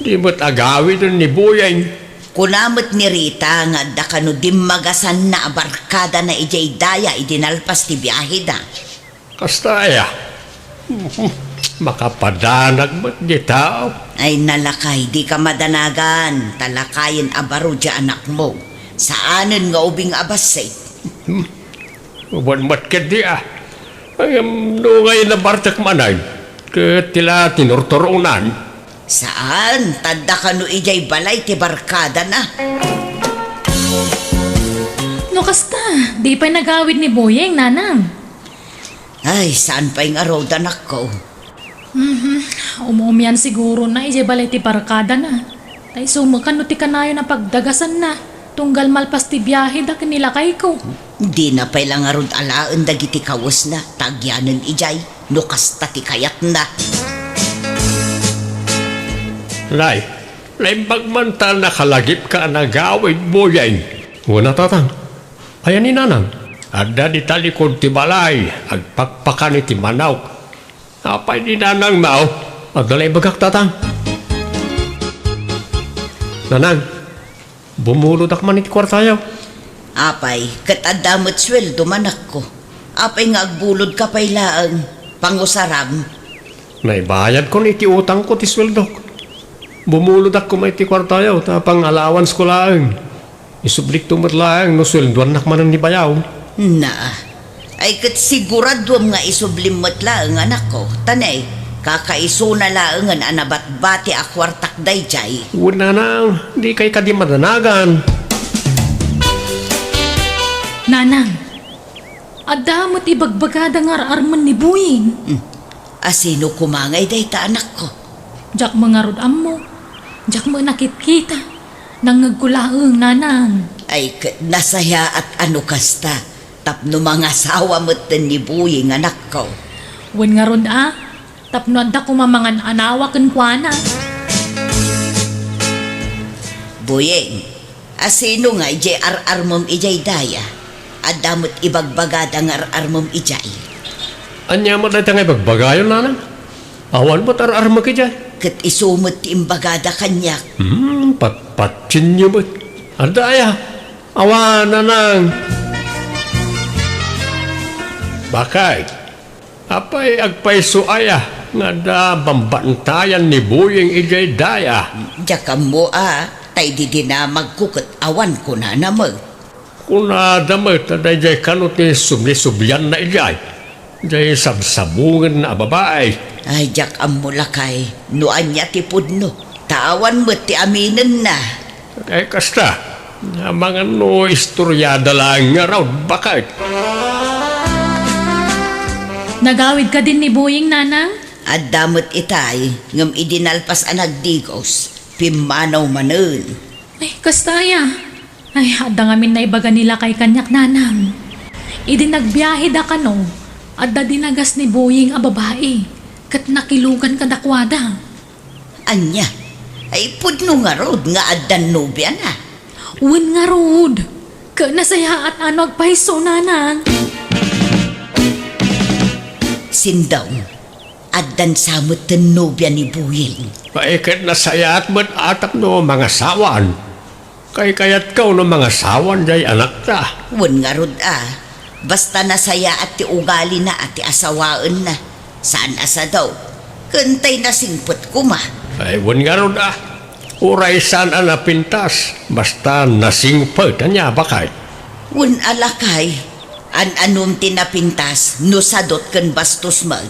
di met agawiden ni Boyeng? Kuna met ni Rita nga adda kano dimmagasanna a barkadana idiay daya idi nalpas ti biaheda. Kasta aya? Makapadanag met dita. Ay, nalakay, dika madanagan, ta lakayen a baro diay anakmo. Saanen nga ubing a bassit. Wen met ketdi a. Ngem no ngay nabartek manen, ket ti la tinurturonan. Saan, ta adda kano idiay balay ti barkadana. No kasta, di pay nagawid ni Boyeng, nanang. Ay, saan pay ngarud, anakko? Mhm. Um-umian sigurona idiay balay ti barkadana. Ta isu met kano ti kanayon a pagdagasanna, tunggal malpas ti biaheda ken ni lakayko. Dina pay la ngarud alaen dagiti kawesna, ta agyanen idiay, no kasta ti kayatna. Nay, naimbag man ta nakalagipka a nagawid, Boyeng. Wen a, tatang. Ayan ni nanang? Adda dita likud ti balay, agpakpakan iti manok. Apay ni nanangmo? Adda la ibagak, tatang. Nanang, bumulodak man iti kuartayo. Apay, ket adda met sueldo, anakko. Apay nga agbulodka pay laeng, pangusaram? Naibayadkon iti utangko ti sueldok. Bumulodak koma iti kuartayo, ta pang-allowance ko laeng. Isublikto met laeng no sueldoannak manen ni bayaw. Na, ay ket siguraduem nga isublim met laeng, anakko. Ta ne, kakaisuna laengen a nabatbati a kuartak daydiay. Wen, nanang, dikay kadi madanagan. Nanang, adda met ibagbagada nga ar-armen ni Boyeng. Hmm. Asino koma ngay dayta, anakko? Diak met ngarud ammo. Diak met nakitkita. Nangngegko laeng, nanang. Ay, ket nasayaat a no kasta, tapno mangasawa metten ni Boyeng, anakko. Wen ngarud a, tapno adda koma mangan-anawa kenkuana. Boyeng, asino ngay diay ar-armem idiay daya? Adda met ibagbagada nga ar-armem idiay. Ania met dayta nga ibagbagayo, nanang? Awan met ar-armek idiay. Ket isu met ti imbagada kaniak. Hmm, patpatienyo met. Adda aya? Awan, nanang. Bakay, apay agpayso aya nga adda bambantayan ni Boying idiay daya? Diak ammo a, ta idi dinamagko ket awan kunana met. Kunada met a daydiay kano ti subli-sublianna idiay, diay sabsabungenna a babai. Ay, diak ammo lakay no ania ti pudno, ta awan met ti aminenna. Ay, kasta, amangan no istoriada laeng ngarud, bakay. Nagawid kadin ni Boying, nanang? Adda met itay, ngem idi nalpas a nagdigos, pimmanaw manen. Ay, kasta aya. Ay, adda ngamin naibaga ni lakay kaniak, nanang. Idi nagbiaheda kano, adda dinagas ni Boying a babai, ket nakilugan kadakuada. Ania? Ay, pudno ngarud nga addan nobiana? Wen ngarud. Ket nasayaat a no agpayso, nanang. Sindong, addan sa metten nobia ni Boying. Ay, ket nasayaat met a tapno mangasawan. Kaykayatko no mangasawan diay anakta. Wen ngarud a, basta nasayaat ti ugalina a ti asawaenna. Saan a sadaw, ken tay nasingpet koma. Ay, wen ngarud a, uray saan a napintas, basta nasingpet, ania, bakay? Wen a lakay, an-anom ti napintas no sadot ken bastos met.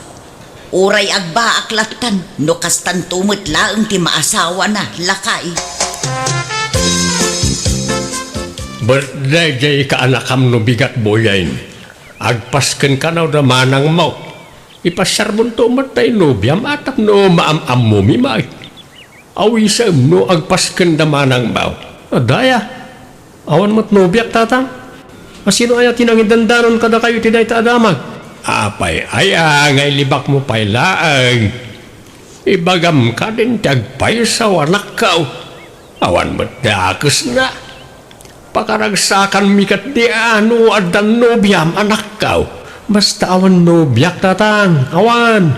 Uray agbaak lattan no kastanto met laeng ti maasawana, lakay. Birthday diay kaanakam no bigat, Boying. Agpasken kano da manangmo. Ipasiarbonto met tay nobiam a tapno maam-ammomi met. Awisem no agpasken da manangmo. Adda aya? Awan met nobiak, tatang. A, sino aya ti nangidandanon kadakayo iti dayta a damag? Apay aya nga ilibakmo pay laeng? Ibagam kadin ti agpayso, anakko. Awan met dakesna. Pakaragsakanmi ketdi a no addan nobiam, anakko. Basta awan nobiak, tatang. Awan.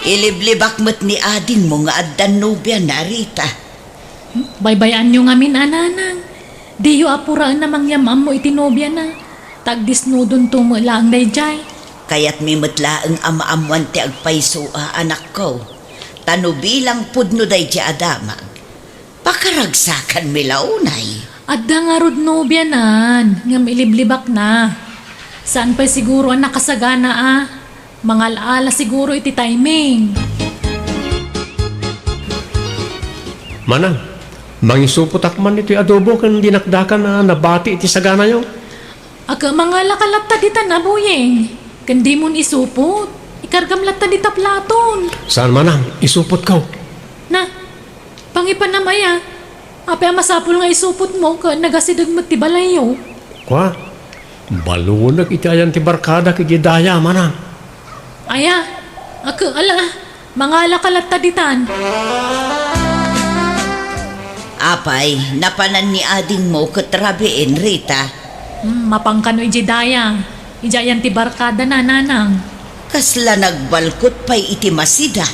Iliblibak met ni adingmo nga addan nobiana, Rita. Baybay-anyo ngamin a, nanang. Diyo apuraen a mangyam-ammo iti nobiana. Ta agdisnudonto met laeng daydiay. Kayatmi met laeng a maammoan ti agpayso a, anakko. Ta no bilang pudno daydiay a damag, pakaragsakanmi la unay. Adda ngarud nobianan, ngem iliblibakna. Saan pay siguro a nakasagana a. Mangal-ala siguro iti timing. Manang, mangisupotak man iti adobo ken dinakdakan a nabati iti saganayo. Aga, mangalaka latta ditan a, Boying. Ken dimon isupot. Ikargam latta dita platon. Saan, manang, isupotko. Na, pangipanam aya. Apay a masapul nga isupotmo ket nagasideg met ti balayyo? Kua, balunek iti ayan ti barkadak idiay daya, manang. Aya, aga, ala, mangalaka latta ditan. Apay, napanan ni adingmo ket rabiin, Rita? Hmm, mapangkano idiay daya? Idiay ayan ti barkadana, nanang? Kasla nagbalkot pay iti masida.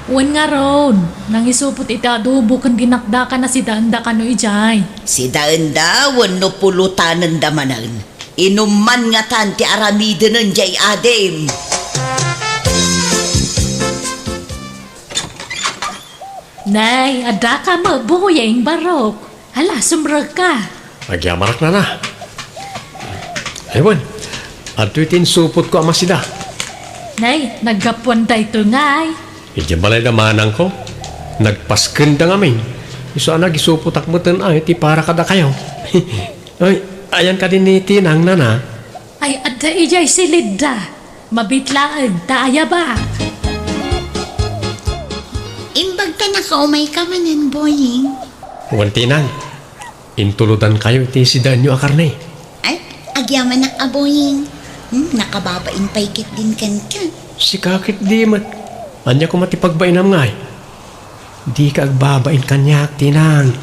Wen ngarud, nangisupot iti adobo ken dinakdakan a sidaenda kano idiay. Sidaenda wenno pulotanenda manen. Inumman ngatan ti aramidenen diay adim. Nay, adda ka met, Boying, barok. Hala, sumrekka. Agyamanak, nana. Ay, wen, adtoy ti insupotko a masida. Nay, naggapuan daytoy ngay. Idiay balay da manangko. Nagpaskenda ngamin. Isu a nagisupotak metten ay ti para kadakayo. Ay, ayan kadi ni Tinang, nana. Ay, adda idiay silidda. Mabit laeng ta ayabak. Imbag ta nakaumayka manen, Boying. Wen, Tinang, intulodankayo iti sidaenyo a karne. Ay, agyamanak a, Boying. Hmm, nakababain pay ketdin kenka. Sika ketdi met. Ania koma ti pagbainnam ngay? Dika agbabain kaniak, Tinang.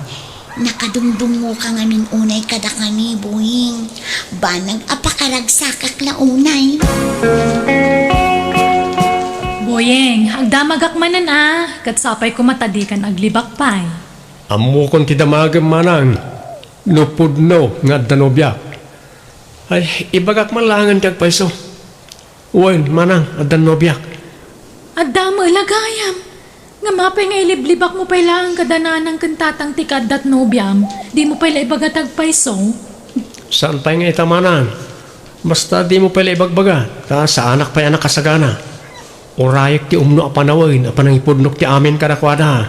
Nakadungdungngoka ngamin unay kadakami, Boying. Banag a pakaragsakak la unay. Boying, agdamagak manen a, ket sapay koma ta dikan aglibak pay. Ammokon ti damagem, manang, no pudno nga adda nobiak. Ay, ibagak man laengen ti agpayso. Wen, manang, addan nobiak. Adda met la gayam. Ngem apay nga iliblibakmo pay laeng kada nanang ken tatang ti kaaddat nobiam? Dimo pay la ibaga ti agpayso? Saan pay nga ita, manang. Basta dimo pay la ibagbaga, ta saanak pay a nakasagana. Urayek ti umno a panawen a panangipudnok ti amin kadakuada.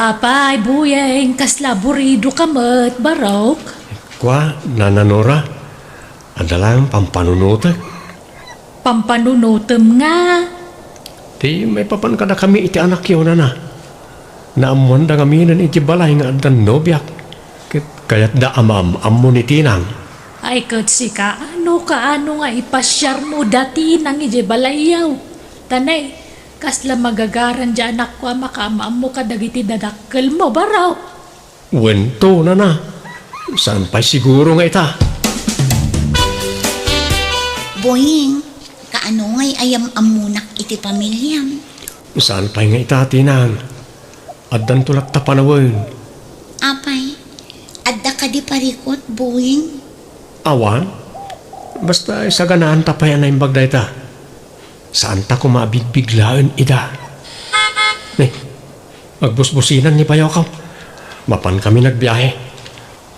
Apay, Buyeng, kasla aburidoka met, barok? Kua, Nana Nora, adda laeng pampanunotek. Pampanunotem nga? Ti maipapan kadakami iti anakyo, nana. Naammoanda ngaminen iti balay nga addan nobiak, ket kayatda a maam-ammo ni Tinang. Ay, ket sika, ano kaano nga ipasiarmo da Tinang idiay balayyo? Tanay, kasla magagaran diay anakko a makaam-ammo kadagiti dadakkelmo, barok? Wen to, nana. Saan pay siguro nga ita? Boying, kaano ngay a yam-ammonak iti pamiliam? Saan pay nga ita, Tinang? Addanto latta panawen. Apay, adda kadi parikut, Boying? Awan. Basta isaganaanta pay a naimbag dayta. Saanta koma a bigbiglaen ida. Ne, agbusbusinan ni bayokaw. Mapankami nagbiahe.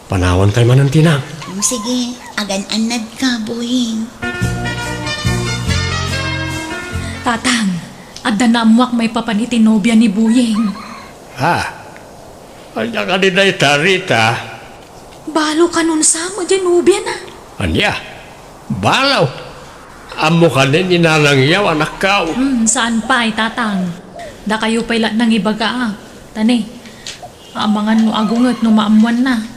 Panawankay manen, Tinang. Mm, sige, agan-annadka, Boying. Tatang, adda naammoak maipapan iti nobia ni Boying. Ha? Ania kadi dayta, Rita? Balo kanon sa met diay nobiana. Ania? Balo? Ammo kanen ni Nanang Yaw, anakkaw? Hmm, saan pay, Tatang. Dakayo pay la nangibaga, ah. Tani, amangan no agunget no maammoanna.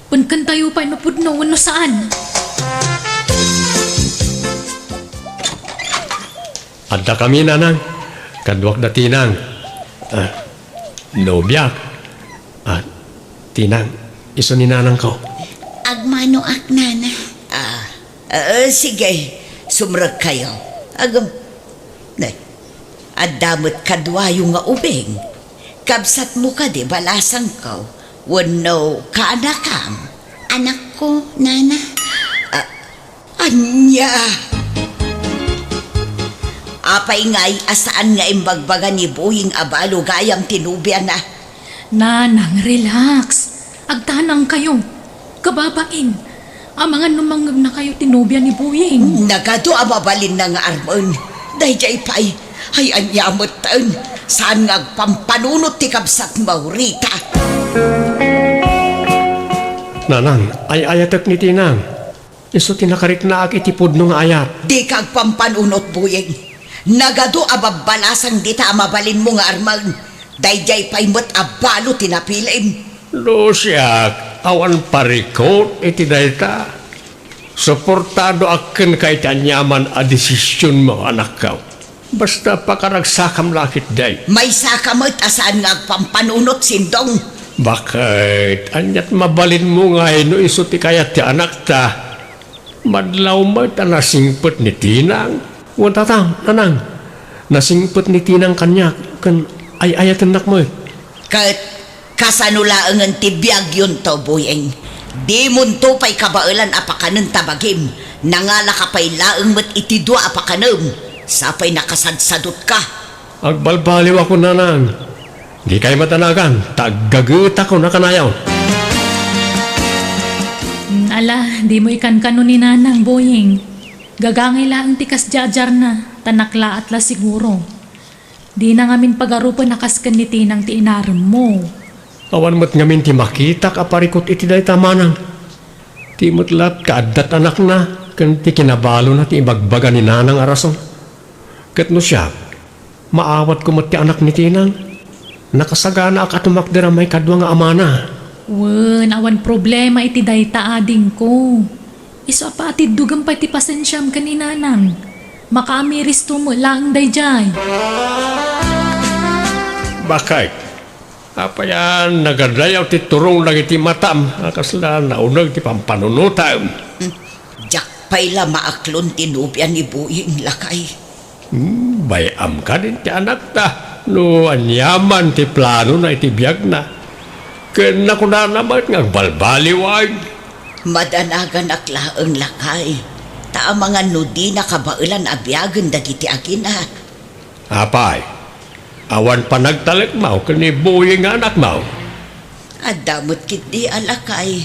Penkentayo pay no pudno wenno saan. Adda kami, Nanang. Kaduak da Tinang. Ah, nobiak. Ah, Tinang, isu ni nanangko. Agmanoak, nana. Ah, eh, sige, sumrekkayo. Agam, ne, adda met kaduayo nga ubing. Kabsatmo kadi balasangko, wenno kaanakam? Anakko, nana. Ah, Ania? Apay ngay a saan nga imbagbaga ni Boying a balo gayam ti nobiana? Nanang, relax. Agtanangkayo. Kababain. Amangan no mangngegnakayo ti nobia ni Boying. Nagadu a mabalinna nga armen. Daydiay pay. Ay, ania metten. Saan nga agpampanunot ti kabsatmo, Rita? Nanang, ay-ayatek ni Tinang. Isu ti nakariknaak iti pudno nga ayat. Dika agpampanunot, Boying. Nagadu a babbalasang dita a mabalinmo nga armen. Daydiay pay met a balo ti napilim. No siak, awan parikut iti dayta. Suportadoak kenka iti aniaman a desisionmo, anakko. Basta pakaragsakam la ketdi. Maysaka met a saan nga agpampanunot, Sindong. Baket, aniat mabalinmo ngay no isu ti kayat ti anakta? Madlaw met a nasingpet ni Tinang. Wen, Tatang, Nanang, nasingpet ni Tinang kaniak ken ay-ayatennak met. Ket Kasano laengen ti biagyonto, Boying? Dimonto pay kabaelan a pakanen ta bagim. Nangalaka pay laeng met iti dua a pakanem. Sapay nakasadsadutka. Agbalbaliwakon, Nanang. Dikay madanagan, ta aggagetakon a kanayon. Mm, ala, dimo ikankano ni Nanang, Boying. Gagangay laeng ti kasdiadyarna, ta naklaat la siguro. Dina ngamin pagarupen a kas ken ni Tinang ti inaremmo. Awan met ngamin ti makitak a parikut iti dayta, Manang. Ti met laeng kaaddat anakna ken ti kinabalona ti ibagbaga ni Nanang a rason. Ket no siak, maawatko met ti anak ni Tinang. Nakasaganaak a tumakder a maikadua nga amana. Wen, awan problema iti dayta, adingko. Isu a paatiddogem pay ti pasensiam ken ni Nanang. Makaamiristo met laeng daydiay. Bakay, apay a nagadayaw ti turong dagiti matam a kasla nauneg ti pampanunotam? Hmm, diak pay la maaklon ti nobia ni Boying, lakay. Hmm, bay-am kadin ti anakta no aniaman ti planona iti biagna. Ken nakunana met nga agbalbaliwag. Madanaganak laeng, lakay, ta amangan no dina kabaelan a biagen dagiti agina. Apay, awan panagtalekmaw ken ni Boying nga anakmaw? Adda met ketdi a lakay,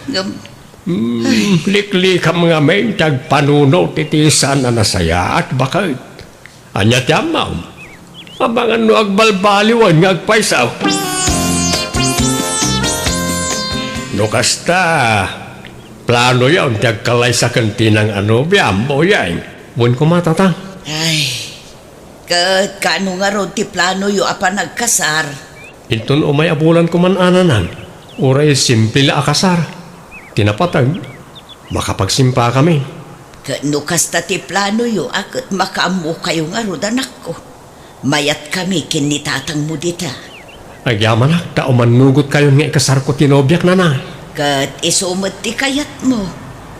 ngem Hmm, liklikam ngamin ti agpanunot iti saan a nasayaat, baket. Ania ti ammom? Amangan no agbalbaliwen nga agpayso. No kasta, planoyon ti agkalaysa ken Tinang a nobiam, Boying. Wen koma, Tatang. Ay, ket kaano ngarud ti planoyo a panagkasar? Inton umay a bulan koma, Nanang, uray simple la a kasar. Ti napateg, makapagsimpakami. Ket no kasta ti planoyo a ket makaammokayo ngarud, anakko, mayatkami ken ni tatangmo dita. Agyamanak ta umannugotkayon nga ikasarko ti nobiak, Nanang. Ket isu met ti kayatmo.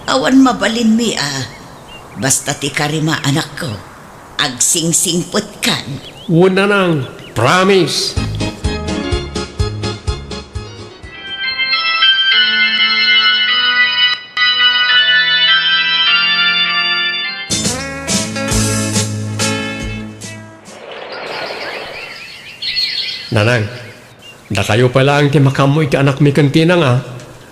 Awan mabalinmi a. Basta ti karima, anakko. Agsingsingpetkan. Wen, Nanang. Promise. Nanang, dakayo pay laeng ti makaammo iti anakmi ken Tinang, a.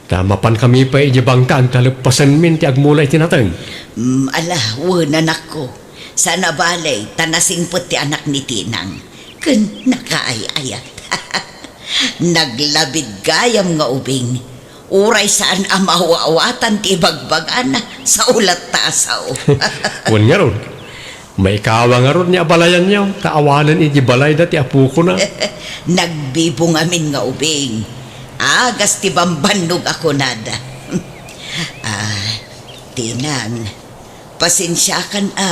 Ta mapankami pay idiay bangkag ta leppasenmin ti agmula iti nateng. Mm, ala, wen, anakko. Saan a bale, ta nasingpet ti anak ni Tinang. Ken nakaay-ayat. Naglabid gayam nga ubing. Uray saan a maawatan ti ibagbagana, sao latta a sao. Wen ngarud, maikawa ngarud ni abalayanyo, ta awanen iti balayda ti apokona. Nagbibungamin nga ubing. Agas ti bambannog a kunada. Ah, Tinang, pasensiakan a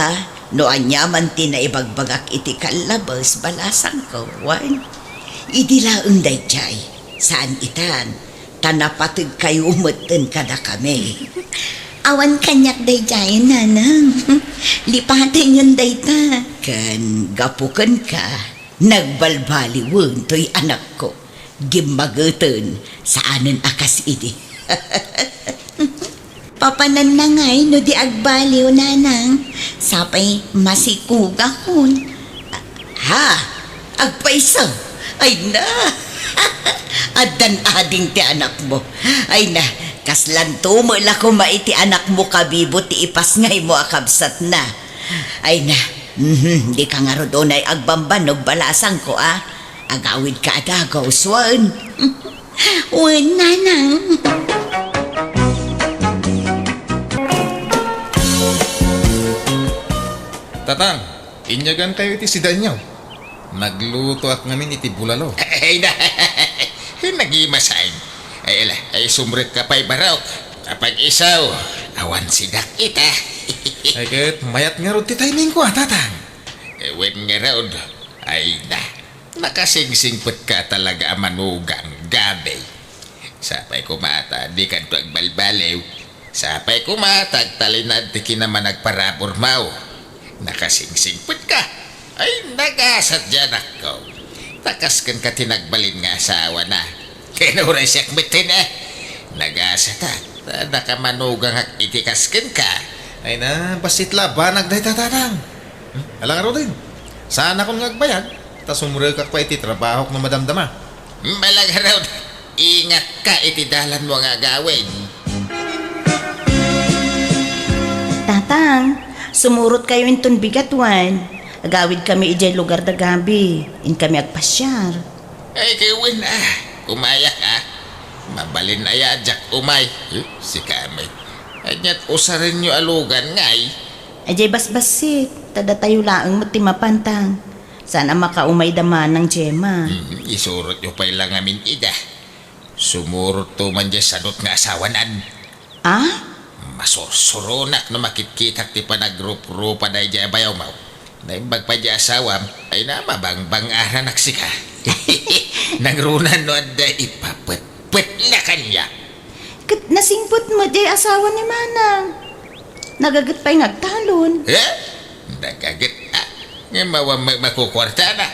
no aniaman ti naibagbagak iti kallabes, balasangko, wen? Idi laeng daydiay, saan itan, ta napategkayo metten kadakami. Awan kaniak daydiayen, Nanang. Lipatenyon dayta. Ken gapu kenka, nagbalbaliwen toy anakko. Gimmageten, saanen a kas idi. Papananna ngay no di agbaliw, Nanang. Sapay masikugakon. Ha? Agpayso? Ay na! Addan ading ti anakmo. Ay na, kaslanto met la koma iti anakmo, kabibo, ti ipasngaymo a kabsatna. Ay na, mhm, dika ngarud unay agbambannog, balasangko, a. Agawidka a dagus, wen. Wen, Nanang. Tatang, inyagankayo iti sidaenyo. Naglutoak ngamin iti bulalo. Ay na, nagimasaen. Ay, ala, ay, sumrekka pay, barok. Apag-iso, awan sidak ita. Ay, ket mayat ngarud ti timingko, a, Tatang. Wen ngarud, ay na. Nakasingsingpetka talaga a manugang, Gabi. Sapay koma ta dikadto agbalbaliw. Sapay koma ta agtalinaed ti kinamanagparaburmo. Nakasingsingpetka. Ay, nagasat diay anakko. Ta kas kenka ti nagbalin nga asawana. Ken uray siak metten, a. Nagasatak. Ta adda ka manugangak iti kas kenka. Ay na, bassit la a banag dayta, Tatang. Hmm, ala ngaruden. Saanakon nga agbayag. Ta sumrekak pay iti trabahok no madamdama. Ala ngarud, ingatka iti dalanmo nga agawid. Tatang, sumurotkayo inton bigat, wen. Agawidkami idiay lugar da Gabi. Inkami agpasiar. Ay, ket wen, a. Umayak, a. Mabalin aya a diak umay. Eh, sika met. Aniat usarenyo a lugan ngay? Idiay basbassit, ta datayo laeng met ti mapan, Tang. Saan a makaumay da manang Gemma. Hmm, isurotyo pay la ngamin ida. Sumurotto man diay sadut nga asawanan. A? Masursuronak no makitkitak ti panagruprupada idiay bayawmaw. Naimbag pay diay asawam, ay na, mabangbang-aranak sika. Nangruna no adda ipapetpetna kaniak. Ket nasingpet met diay asawa ni manang. Nagaget pay nga agtalon. Eh? Nagaget, a. Ngem awan ma-, makukuartana.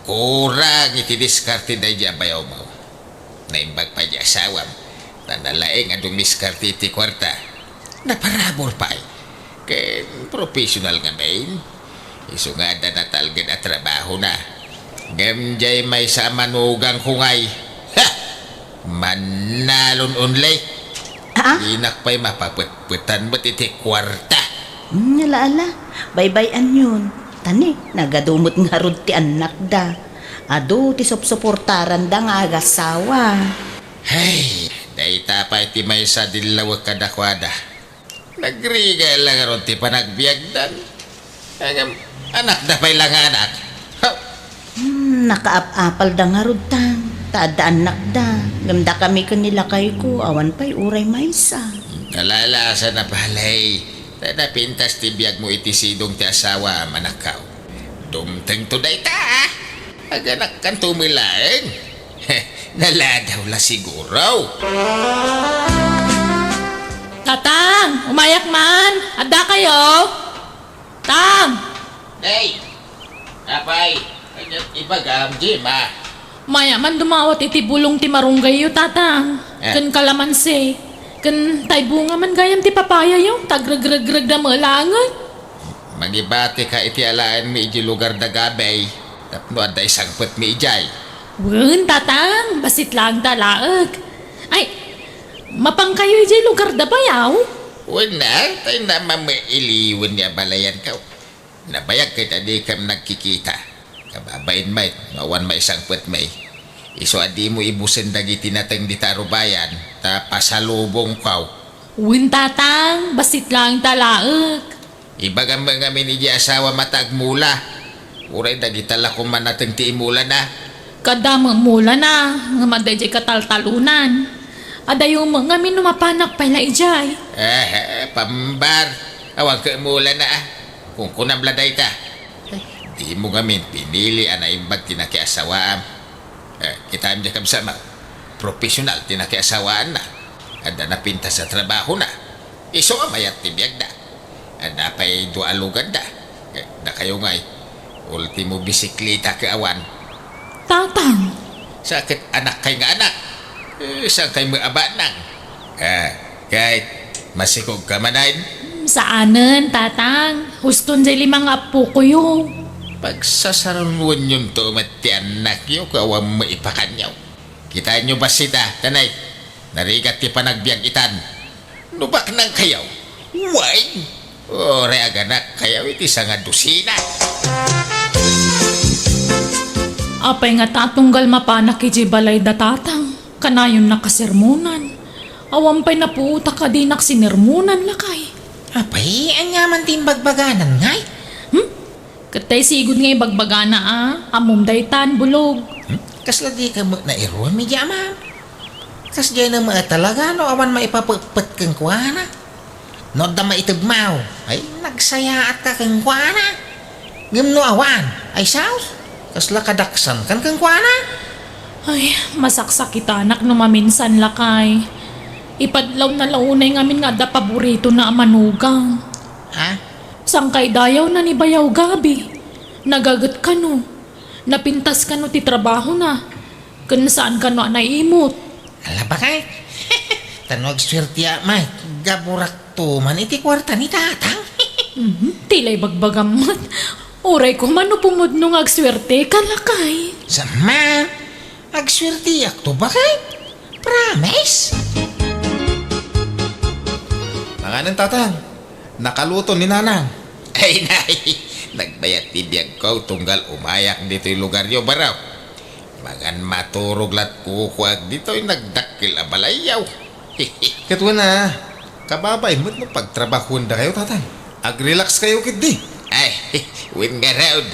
Kurang iti diskarte daydiay a bayawmaw. Naimbag pay diay asawam. Ta nalaing a dumiskarte iti kuarta. Naparabur pay. Ken professional ngamin. Isu nga adda natalged a trabahona. Ngem diay maysa a manugangko ngay. Ha! Mannalon only. Ah? Dinak pay mapapetpetan met iti kuarta. Hmm, ala, ala. Baybay-anyon. Tani, nagadu met ngarud ti annakda. Adu ti supsuportaranda nga agasawa. Hay, dayta pay ti maysa a dillawek kadakuada. Nagrigat la ngarud ti panagbiagdan. Ngem, anakda pay la nga anak. Ha? Hmm, nakaap-apalda ngarud, Tang. Ta adda annakda. Ngem dakami ken ni lakayko, awan pay uray maysa. Nalalaasa na balay. Ta napintas ti biagmo iti sidong ti asawa, manakkaw. Dumtengto dayta, ah. Aganakkanto met laeng. Naladaw la siguro. Tatang, umayak man. Adda kayo? Tang! Nay! Apay, ania ti ibagam, Gemma? Maya man dumawat iti bulong ti marunggayyo, Tatang. Eh. Ken kalamansi. Ken taybunga man gayam ti papayayo, ta agregregregda met laengen. Mangibatika iti alaenmi idiay lugar da Gabi, tapno adda isangpetmi idiay. Wen, Tatang, bassit laeng ta laeng. Ay, mapankayo idiay lugar da bayaw? Wen, a, tay na mamailiwen ni abalayankaw. Nabayag ket a dikam nagkikita. Kababain met, no awan maisangpetmi. Isu a dimo ibusen dagiti nateng dita a rubayan, ta pasalubongkaw. Wen, Tatang, bassit laeng ta laeng. Ibagam met ngamin idiay asawam ta agmula. Uray dagita la koma nateng ti imulana. Kada met mulana, ngem adda idiay kataltalonan. Adayo met ngamin no mapanak pay la idiay. Eh, pambar. Awan ket mulana, a. Kunkunam la dayta. Dimo ngamin pinili a naimbag ti nakiasawaam. Eh, kitaem diay kabsatmo. Profesional ti nakiasawaanna. Adda napintas a trabahona. Isu a mayat ti biagda. Adda pay dua a luganda. Eh, dakayo ngay, ultimo bisikleta ket awan. Tatang! Sa ket anakkay nga anak. Eh, saankay met a banang? Ah, ket masikogka manen? Hmm, saanen, Tatang. Huston jay lima nga appokoyo. Pagsasarunoenyon to met ti annakyo ket awan met ipakanyo. Kitaenyo bassit a, tanay. Narigat ti panagbiag itan. No baknangkayo, wen, uray aganakkayo iti sangadusina. Apay ngata a tunggal mapanak idiay balay da Tatang, kanayon nakasermonan? Awan pay napuotak a dinak sinermonan, lakay. Apay, ania man ti imbagbaganan ngay? Hmm? Ket tay sigud nga ibagbagana a, ammom daytan, bulog. Hmm? Kasla dika met nairuam idiay amam? Kasdiay met talaga no awan maipapetpet kenkuana. No adda maitedmo, ay, nagsayaatka kenkuana. Ngem no awan, ay sao, kasla kadaksankan kenkuana. Ay, masaksakitanak no maminsan, lakay. Ipadlawna la unay ngamin nga adda paboritona a manugang. Ha? Saankay dayawna ni Bayaw Gabi? Nagaget kano? Napintas kano ti trabahona? Ken saan kano a naimot? Ala, bakay? Ta no agsuerteak met, gaburakto man iti kuarta ni Tatang. Mhm, ti la ibagbagam met. Uray koma no pumudno nga agsuerteka, lakay. Sama, agsuerteakto, bakay? Promise? Manganen, Tatang. Nakaluto ni Nanang. Ay, nay, nagbayat ti biagko tunggal umayak ditoy lugaryo, baro. Mangan maturog lat kukuak ditoy nagdakkel a balayyo. Ket wen a, kababain met no pagtrabahuendakayo, Tatang. Ag-relax kayo ketdi. Ay, wen ngarud.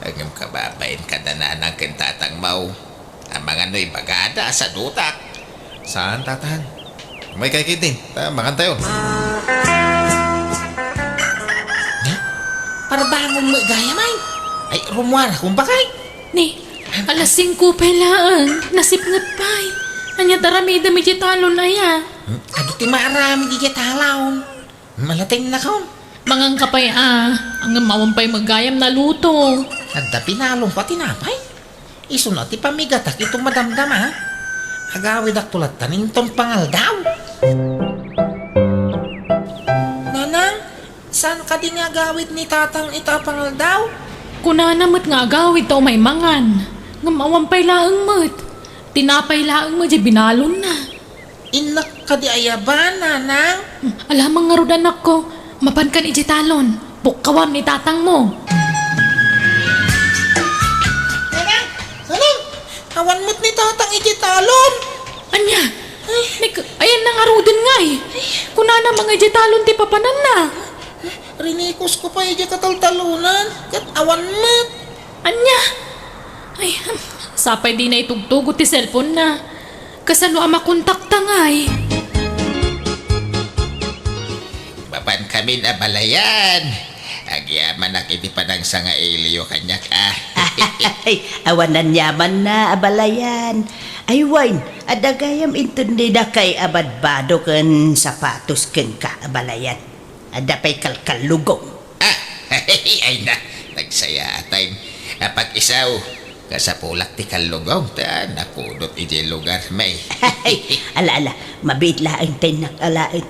Ngem kababain kada Nanang ken Tatangmo. Amangan no ibagada a sadutak. Saan, Tatang? Umaykay ketdin, ta mangantayon. Parbangon met gayam ay. Ay, rumuarakon, bakay. Ni, alas singko pay laeng, nasipnget pay. Ania ti aramidem idiay talon aya? Hmm, adu ti maaramid idiay talon. Malatennakon. Manganka pay a, ngem awan pay met gayam naluto. Adda pinalongko a tinapay. Isuna ti pamigatak ito madamdama. Agawidakto latta inton pangaldaw. Nanang, saan kadi nga agawid ni Tatang ita a pangaldaw? Kunana met nga agawid ta umay mangan. Ngem awan pay laeng met. Tinapay laeng met diay binalonna. Innak kadi a yaban, Nanang? Alamang ngarud, anakko. Mapankan idiay talon. Pukkawam ni tatangmo. Nanang! Nanang! Awan met ni Tatang idiay talon! Ania? Ay. Nik-, ayanna ngaruden ngay. Kunana nga idiay talon ti papananna. Rinikusko pay idiay kataltalonan, ket awan met. Ania? Ay, sapay dina itugtugot ti cellphone-na. Kasano a makontakta ngay? Mapankamin, abalayan. Agyamanak iti panangsangailiyo kaniak, a. Ay, awan aniamanna, abalayan. Ay, wen, adda gayam inton ni dakay a badbado ken sapatos kenka, abalayan. Adda pay kalkallugong. A, ay na, nagsayaatay. Apag-isaw, kasapulak ti kallugong ta napudot idiay lugarmi. Ala, ala, mabiit laeng ti innak alaen.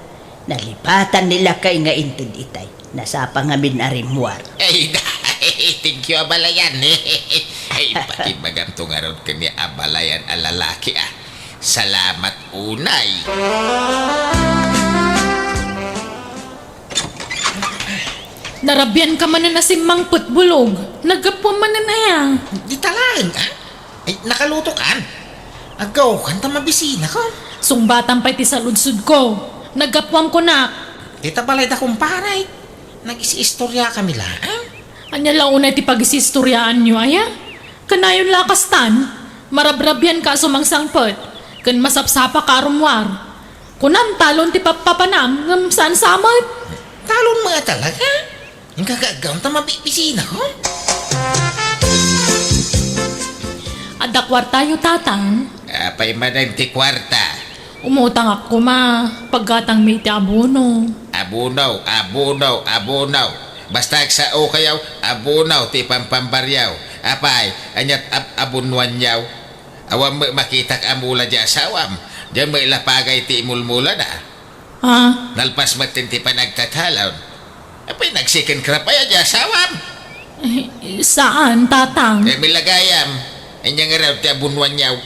Nalipatan ni lakay nga inted itay. Nasapa ngamin a rimmuar. Ay, thank you, abalayan. Ay, pakibagamto ngarud ken ni abalayan a lalaki, a. Salamat unay. Narabianka manen a simmangpet, Bulog. Naggapuam manen aya? Dita laeng, a? Ay, nakalutokan. Aggaokan ta mabisinakon. Sungbatan pay ti saludsodko. Naggapuam kunak. Dita balayda, kumpare. Nagis-istoriakami laeng. Ania la unay ti pagis-istoriaanyo, aya? Kanayon la a kastan, marabrabianka a sumangsangpet, ken masapsapaka a rummuar. Kunam, talon ti pappapanam, ngem saan sa met? Talon met a talaga? Inka aggaom ta mabibisinakon? Adda kuartayo, Tatang? Apay manen ti kuarta? Umutangak koma, paggatangmi iti abono. Abono, abono, abono. Basta agsaokayo, abono ti pampambaryo. Apay, aniat ab-, abonuanyo? Awan met makitak a mula diay asawam. Diay met lapagay ti imulmulana. Ah? Nalpas met ti panagtatalon. Apay, nag-second crop aya diay asawam? Eh, saan, Tatang? Eh, milagayam. Ania ngarud ti abonuanyo?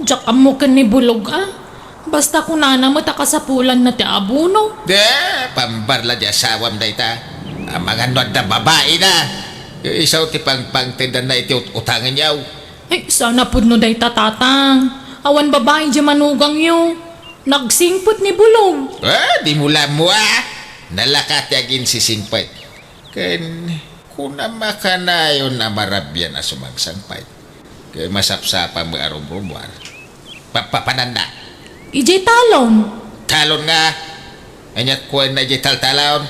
Diak ammo ken ni Bulog, a. Basta kunana met a kasapulanna ti abono. Da, pambarla diay asawam dayta. Amangan no adda babaina. Isu ti pangpangtedanna iti ut-utanganyo. Ay, saan a pudno dayta, Tatang. Awan babai diay manugangyo. Nagsingpet ni Bulog. Ah, dimo la ammo, a. Nalaka ti aginsisingpet. Ken kunam a kanayon a marabian a sumangsangpet. Ket masapsapa met a rumrumuar. Papapananna. Idiay talon. Talon nga? Aniat kuanna idiay taltalon?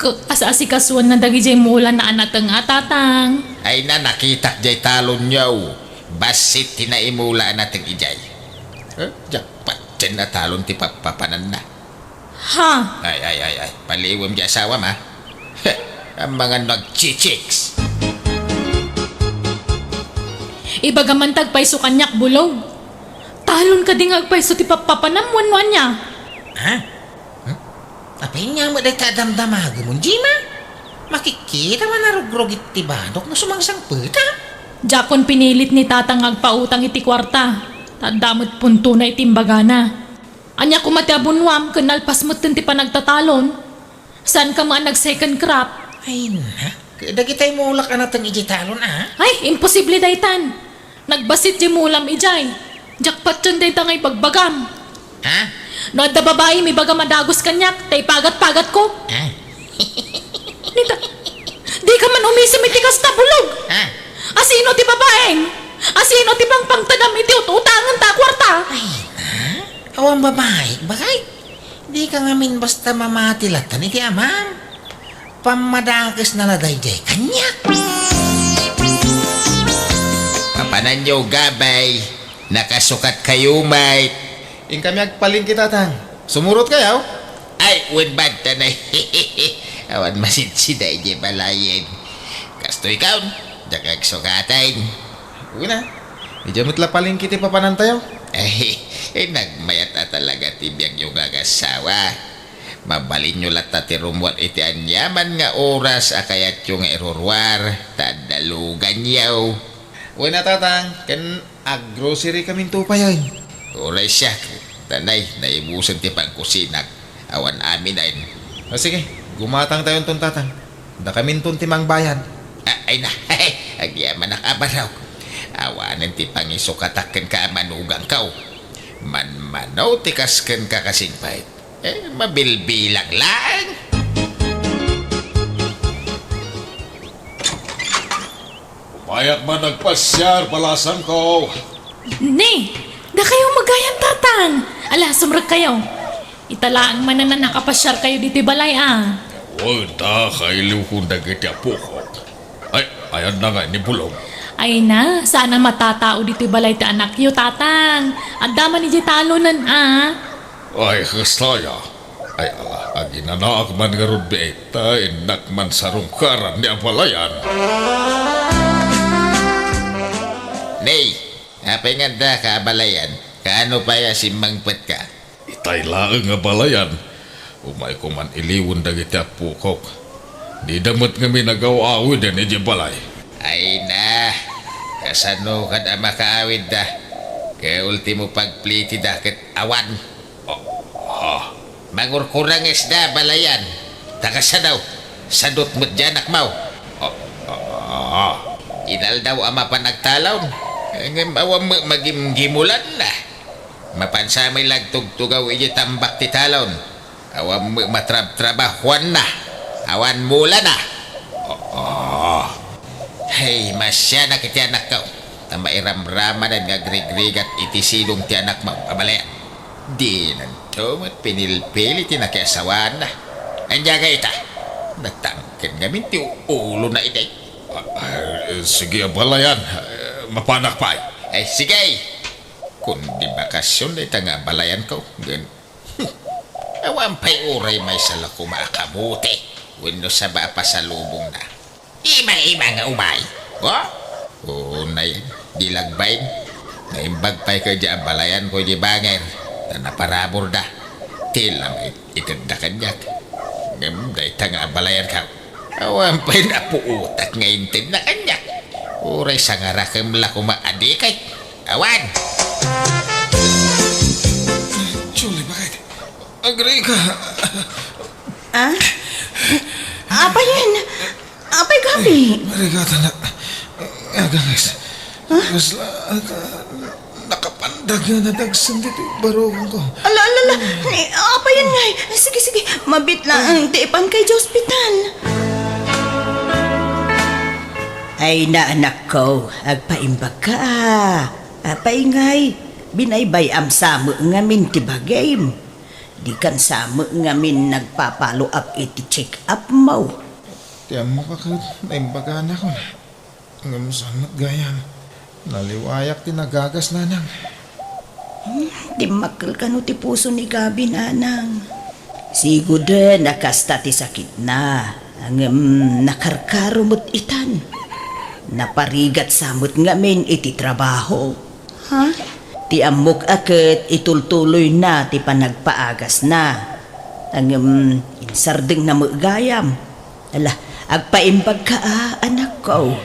K-, as-asikasuanna dagidiay mulana a nateng a, Tatang. Ay na, nakitak diay talonyo. Bassit ti naimula a nateng idiay. Eh, diak patien a talon ti papapananna. Ha? Ay, ay, ay, ay. Paliiwem diay asawam, a. Heh, amangan no agchichicks. Ibagam man ti agpayso kaniak, Bulog. Talon kadi nga agpayso ti pappapanam wenno ania? Ha? Hmm? Apay ania met dayta a damdamagem, Jima? Makikita man a rugrugit ti badok no sumangsangpetak. Diakon pinilit ni Tatang nga agpautang iti kuarta. Ta adda met puntona iti imbagana. Ania koma ti abonuam ken nalpas metten ti panagtatalon? Saanka met a nag-second crop? Ay, nak, dagitay mulak a nateng idiay talon, a? Ay, imposible daytan. Nagbassit diay mulam idiay. Diak patien dayta nga ibagbagam. Ha? No adda babaim, ibagam a dagus kaniak, ta ipagat-pagatko. Ha? Dita, dika man umisem iti kasta, Bulog. Ha? Asino ti babaim? Asino ti pangpangtedam iti ut-utangenta a kuarta? Ay, na? Awan babaik, baket? Dika ngamin basta mamati latta iti amam. Pammadakesna la daydiay kaniak. Papananyo, gabay. Nakasukat kayo, mate. Inkami agpalengke, Tatang. Sumurot kayo? Ay, wen banta na. Awan masidsida idiay balayen. Kastoy kaon, diak agsukaten. Uy na. Idiay met la palengke ti papanantayo. E, Eh, nagmayat a talaga ti biagyo nga agassawa. Mabalinyo latta ti rummuar iti aniaman nga oras a kayatyo nga iruruar, ta adda luganyo. Wen a, Tatang, ken aggrocery kaminto pay, ay. Uray siak, ta nay, naibusen ti pangkusinak. Awan amin, ay. O sige, gumatangtayonton, Tatang. Dakaminton ti mangbayad. A-, ay na, agyamanak a baro. Awanen ti pangisukatak kenka a manugangko. Manmano ti kas kenka kasingpet. Eh, mabilbilang laeng. Umayak man agpasiar, balasangko. Ni, dakayo magayam, Tatang. Ala, sumrekkayo. Ita laeng manen a nakapasiarkayo ditoy balay, a. Wen, ta kailiwkon dagiti apok. Ay, ayanna ngay ni Bulong? Ay na, saan a matatao ditoy balay ti anakyo, Tatang. Adda man idiay talonen, a. Ay, kasta aya. Ay, ala, aginanaak man ngarud biit, ta innak man sarungkaran ni abalayan. Nay, apay nga addaka abalayan? Kaano pay a simmangpetka? Itay laeng a balayan. Umayko man iliwen dagiti appokok. Dida met ngamin agaw-awiden idiay balay. Ay na, kasano kad a makaawidda? Kaya ultimo pagplitida ket awan. Ah, ah. Mangurkurangesda, balayan. Ta kasano, sadut met diay anakmo. Ah, ah, ah. Inaldaw a mapan agtalon, ngem awan met magimgimulanna. Mapan sa met la agtugtugaw idiay tambak ti talon. Awan met matrabtrabahoanna. Awan mulana. Ah. Hey, masianak iti anakko. Ta mairamramanen nga agrigrigat iti sidong ti anakmo, abalayan. Dinanto met pinilpili ti nakiasawaanna. Ania ngay ita? Natangken ngamin ti ulona idi. Ah, ah, sige, abalayan. Eh, mapanak pay. Ay, sige. Kundi bakasion dayta nga abalayanko. Ngem, awan pay uray maysa la koma a kamote wenno saba a pasalubongna. Ima-ima nga umay. Oh? Unay, di lagbain. Naimbag pay kadiay abalayanko idiay bangir. Ta naparaburda. Ti la met itedda kaniak. Ngem dayta nga abalayanko. Awan pay napuotak nga intedna kaniak. Uray sangarakem la koma a dikay. Awan! Julie, bakit? Agrika! Ah? Apay yan? Apay, Gabi? Marigatan na. Aganges. Huh? Kasla, ah, nakapandag nga nadagsen ditoy barokongko. Ala, ala, ala. Ni, apay yan ngay? Sige, sige. Mabiit laeng ti ipanka idiay ospital. Ay na, anakko, agpaimbagka, a. Apay ngay, binaybay-am sa met ngamin ti bagim. Dikan sa met ngamin nagpa-follow up iti check-up mo. Ti ammok a ket naimbaganak. Ngem saan met gayam? Naliwayak ti nagagas, nanang. Hmm, dimmakkel kano ti puso ni Gabi, nanang. Siguden a kasta ti sakitna, ngem nakarkaro met itan. Naparigat sa met ngamin iti trabaho. Ha? Ti ammok a ket itultuloyna ti panagpaagasna. Ngem insardengna met gayam. Ala, agpaimbagka a, anakko.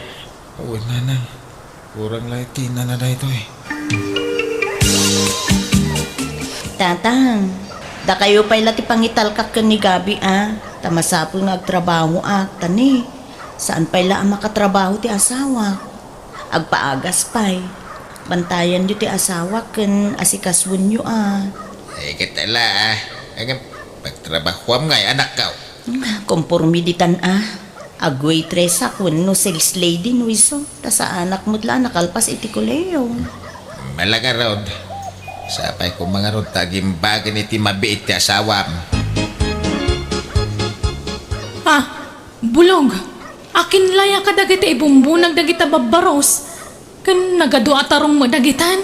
Wen, nanang. Kurang la iti inana daytoy. Tatang, dakayo pay la ti pangitalkak ken ni Gabi, a. Ta masapul nga agtrabahoak, ta ni, saan pay la a makatrabaho ti asawak. Agpaagas pay. Bantayanyo ti asawak ken asikasuenyo, a. Ay, ket ala, a. Ngem, pagtrabahoam ngay, anakko. Komporme ditan a. Ag-waitress wenno sales lady no isu, ta saanak met la a nakalpas iti kolehiyo. Mala ngarud, sapay koma ngarud ta agimbagen iti mabiit ti asawam. Ah, Bulong, akin la ya kadagiti ibumbunag dagita babbaros? Ken nagadu a tarong met dagitan.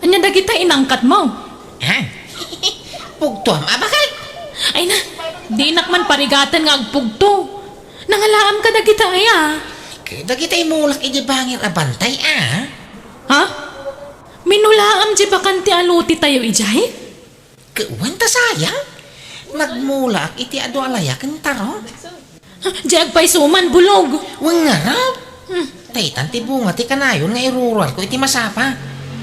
Ania dagita inangkatmo? Ha? Pugtoam a bakal? Ay na, dinak man parigaten nga agpugto. Nangalaam kadagita aya? Kadagita imulak idiay bangir a bantay, a? Ha? Nulaam di bakan ti alutitayo idiay? Ket wen ta sayang. Nagmulaak iti adu a layak ken taro. Ha, di agpayso man, bulog. Wen ngarud. Hmm. Daytan ti bunga ti kanayon nga iruruarko iti masapa.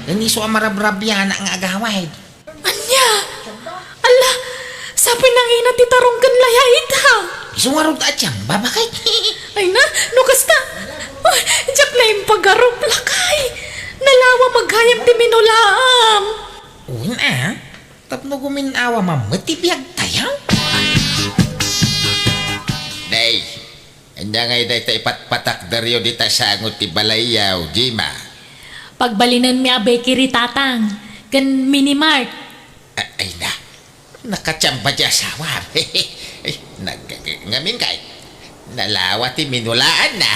Ken isu a marabrabianak nga agawid. Ania? Alla, sapay nangina ti tarong ken layait, ha? Isu ngarud a tiyamba, bakit? Ay na, no kasta. Uy, diak naimpagarup, lakay. Nalawa maggayam ti minulaam. Wen a, tapno gumin-awa man met ti biagtayo. Day, ania ngay dayta ipatpatakderyo dita sango ti balayyo, Jima? Pagbalinenmi a bakery, Tatang, ken mini mart. A-, ay na, nakatiyamba ti asawam. Ay, nag-, ngamin kay, nalawa ti minulaanna.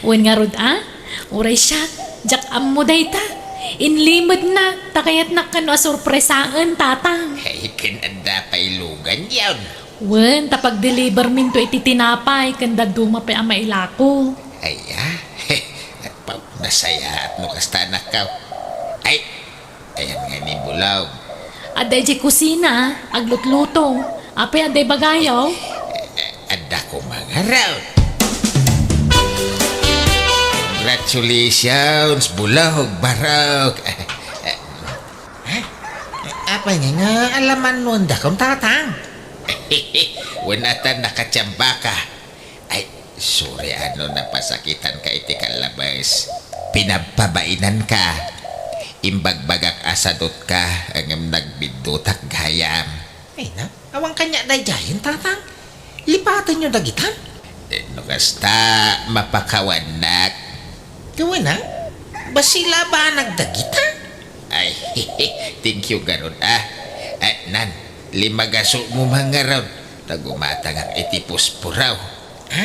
Wen ngarud a, uray siak, diak ammo dayta. Inlimedna, ta kayatnak kano a sorpresaen, Tatang. Ay, ken adda pay luganyon. Wen, ta pagdeliverminto iti tinapay ken dadduma pay a mailako. Ay, a? Pau, nasayaat no kasta, anakko. Ay, ayan nga ni Bulog. Adda idiay kusina, aglutluto. Apay, adda ibagayo? Adda koma ngarud. Congratulations, Bulog, Barok. Ha? Apay nga, nga alaman no anda kon, Tatang? Wen a ta nakatiyambaka. Ay, sorry a no napasakitanka iti kallabes. Pinabpabainanka. Imbagbagak a sadutka, ngem nagbiddutak gayam. Ay na, awan kaniak daydiayen, Tatang. Lipatenyo dagita. Eh, no kasta, mapakawannak. Wen a, bassit labanag dagita. Ay, thank you ngarud, a. Ay, nan, limagasomo man ngarud. Ta gumatangak iti pusporo. Ha?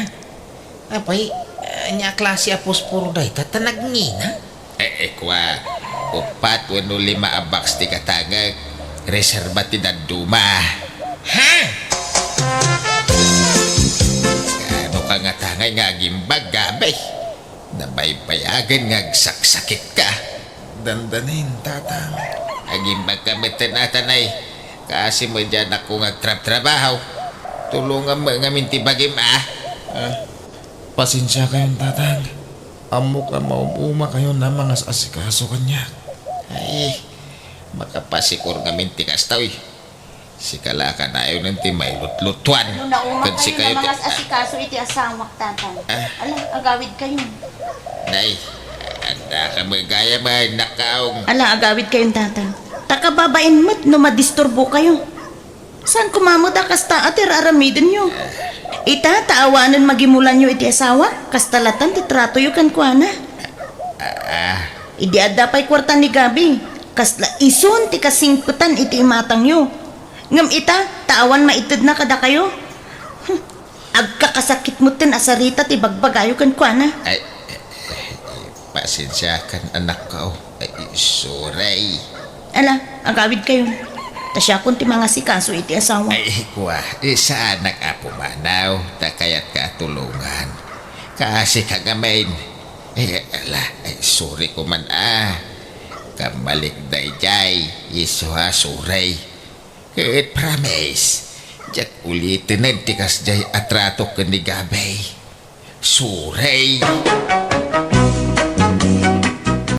Apay, ania a klase a pusporo dayta ta nagngina? Eh, eh, kua, uppat wenno lima a box ti gatangek. Reserba ti dadduma. Ha? Kaano ka nga tangay nga agimbag, Gabi? Nabaybayagen nga agsaksakitka. Dandanin, Tatang. Agimbagka metten a, Tatang. Kaasi met diay anakko nga agtrabtrabaho. Tulongam met ngamin ti bagim, a. Ah, pasensiakayon, Tatang. Ammok a maum-umakayon a mangas-asikaso kaniak. Ay, makapasikor ngamin ti kasta, uy. Sika la a kanayon ti mailutlutuan. No nauma ken kayo sikayo nga ti mangas-asikaso iti asawak, Tatang. Ah. Ala, agawidkayon. Nay, andaka met gayam, anakko. Ala, agawidkayon, Tatang. Ta kababain met no madisturbokayo. Saan koma met a kasta a ti ar-aramidenyo? Ita, ta awanen magimulanyo iti asawak, kasta latta ti tratoyo kenkuana. Ah, ah. Idi adda pay kuarta ni Gabi, kasla isun ti kasingpetan iti imatangyo. Ngem ita, ta awan maitedna kadakayo. Hmm. Agkakasakit metten a sarita ti bagbagayo kenkuana. Ay, eh, eh, pasensiakan, anakko. Ay, sorry. Ala, agawidkayon. Ta siakon ti mangasikaso iti asawa. Ay, kua, eh, saanak a pumanaw, ta kayatka a tulongan. Kaasika ngamin. Eh, ala, ay, sorry koman, a. Kammalik daydiay, isu a sorry. Ket promise, diak ulitenen ti kasdiay a trato ken ni Gabi. Sorry.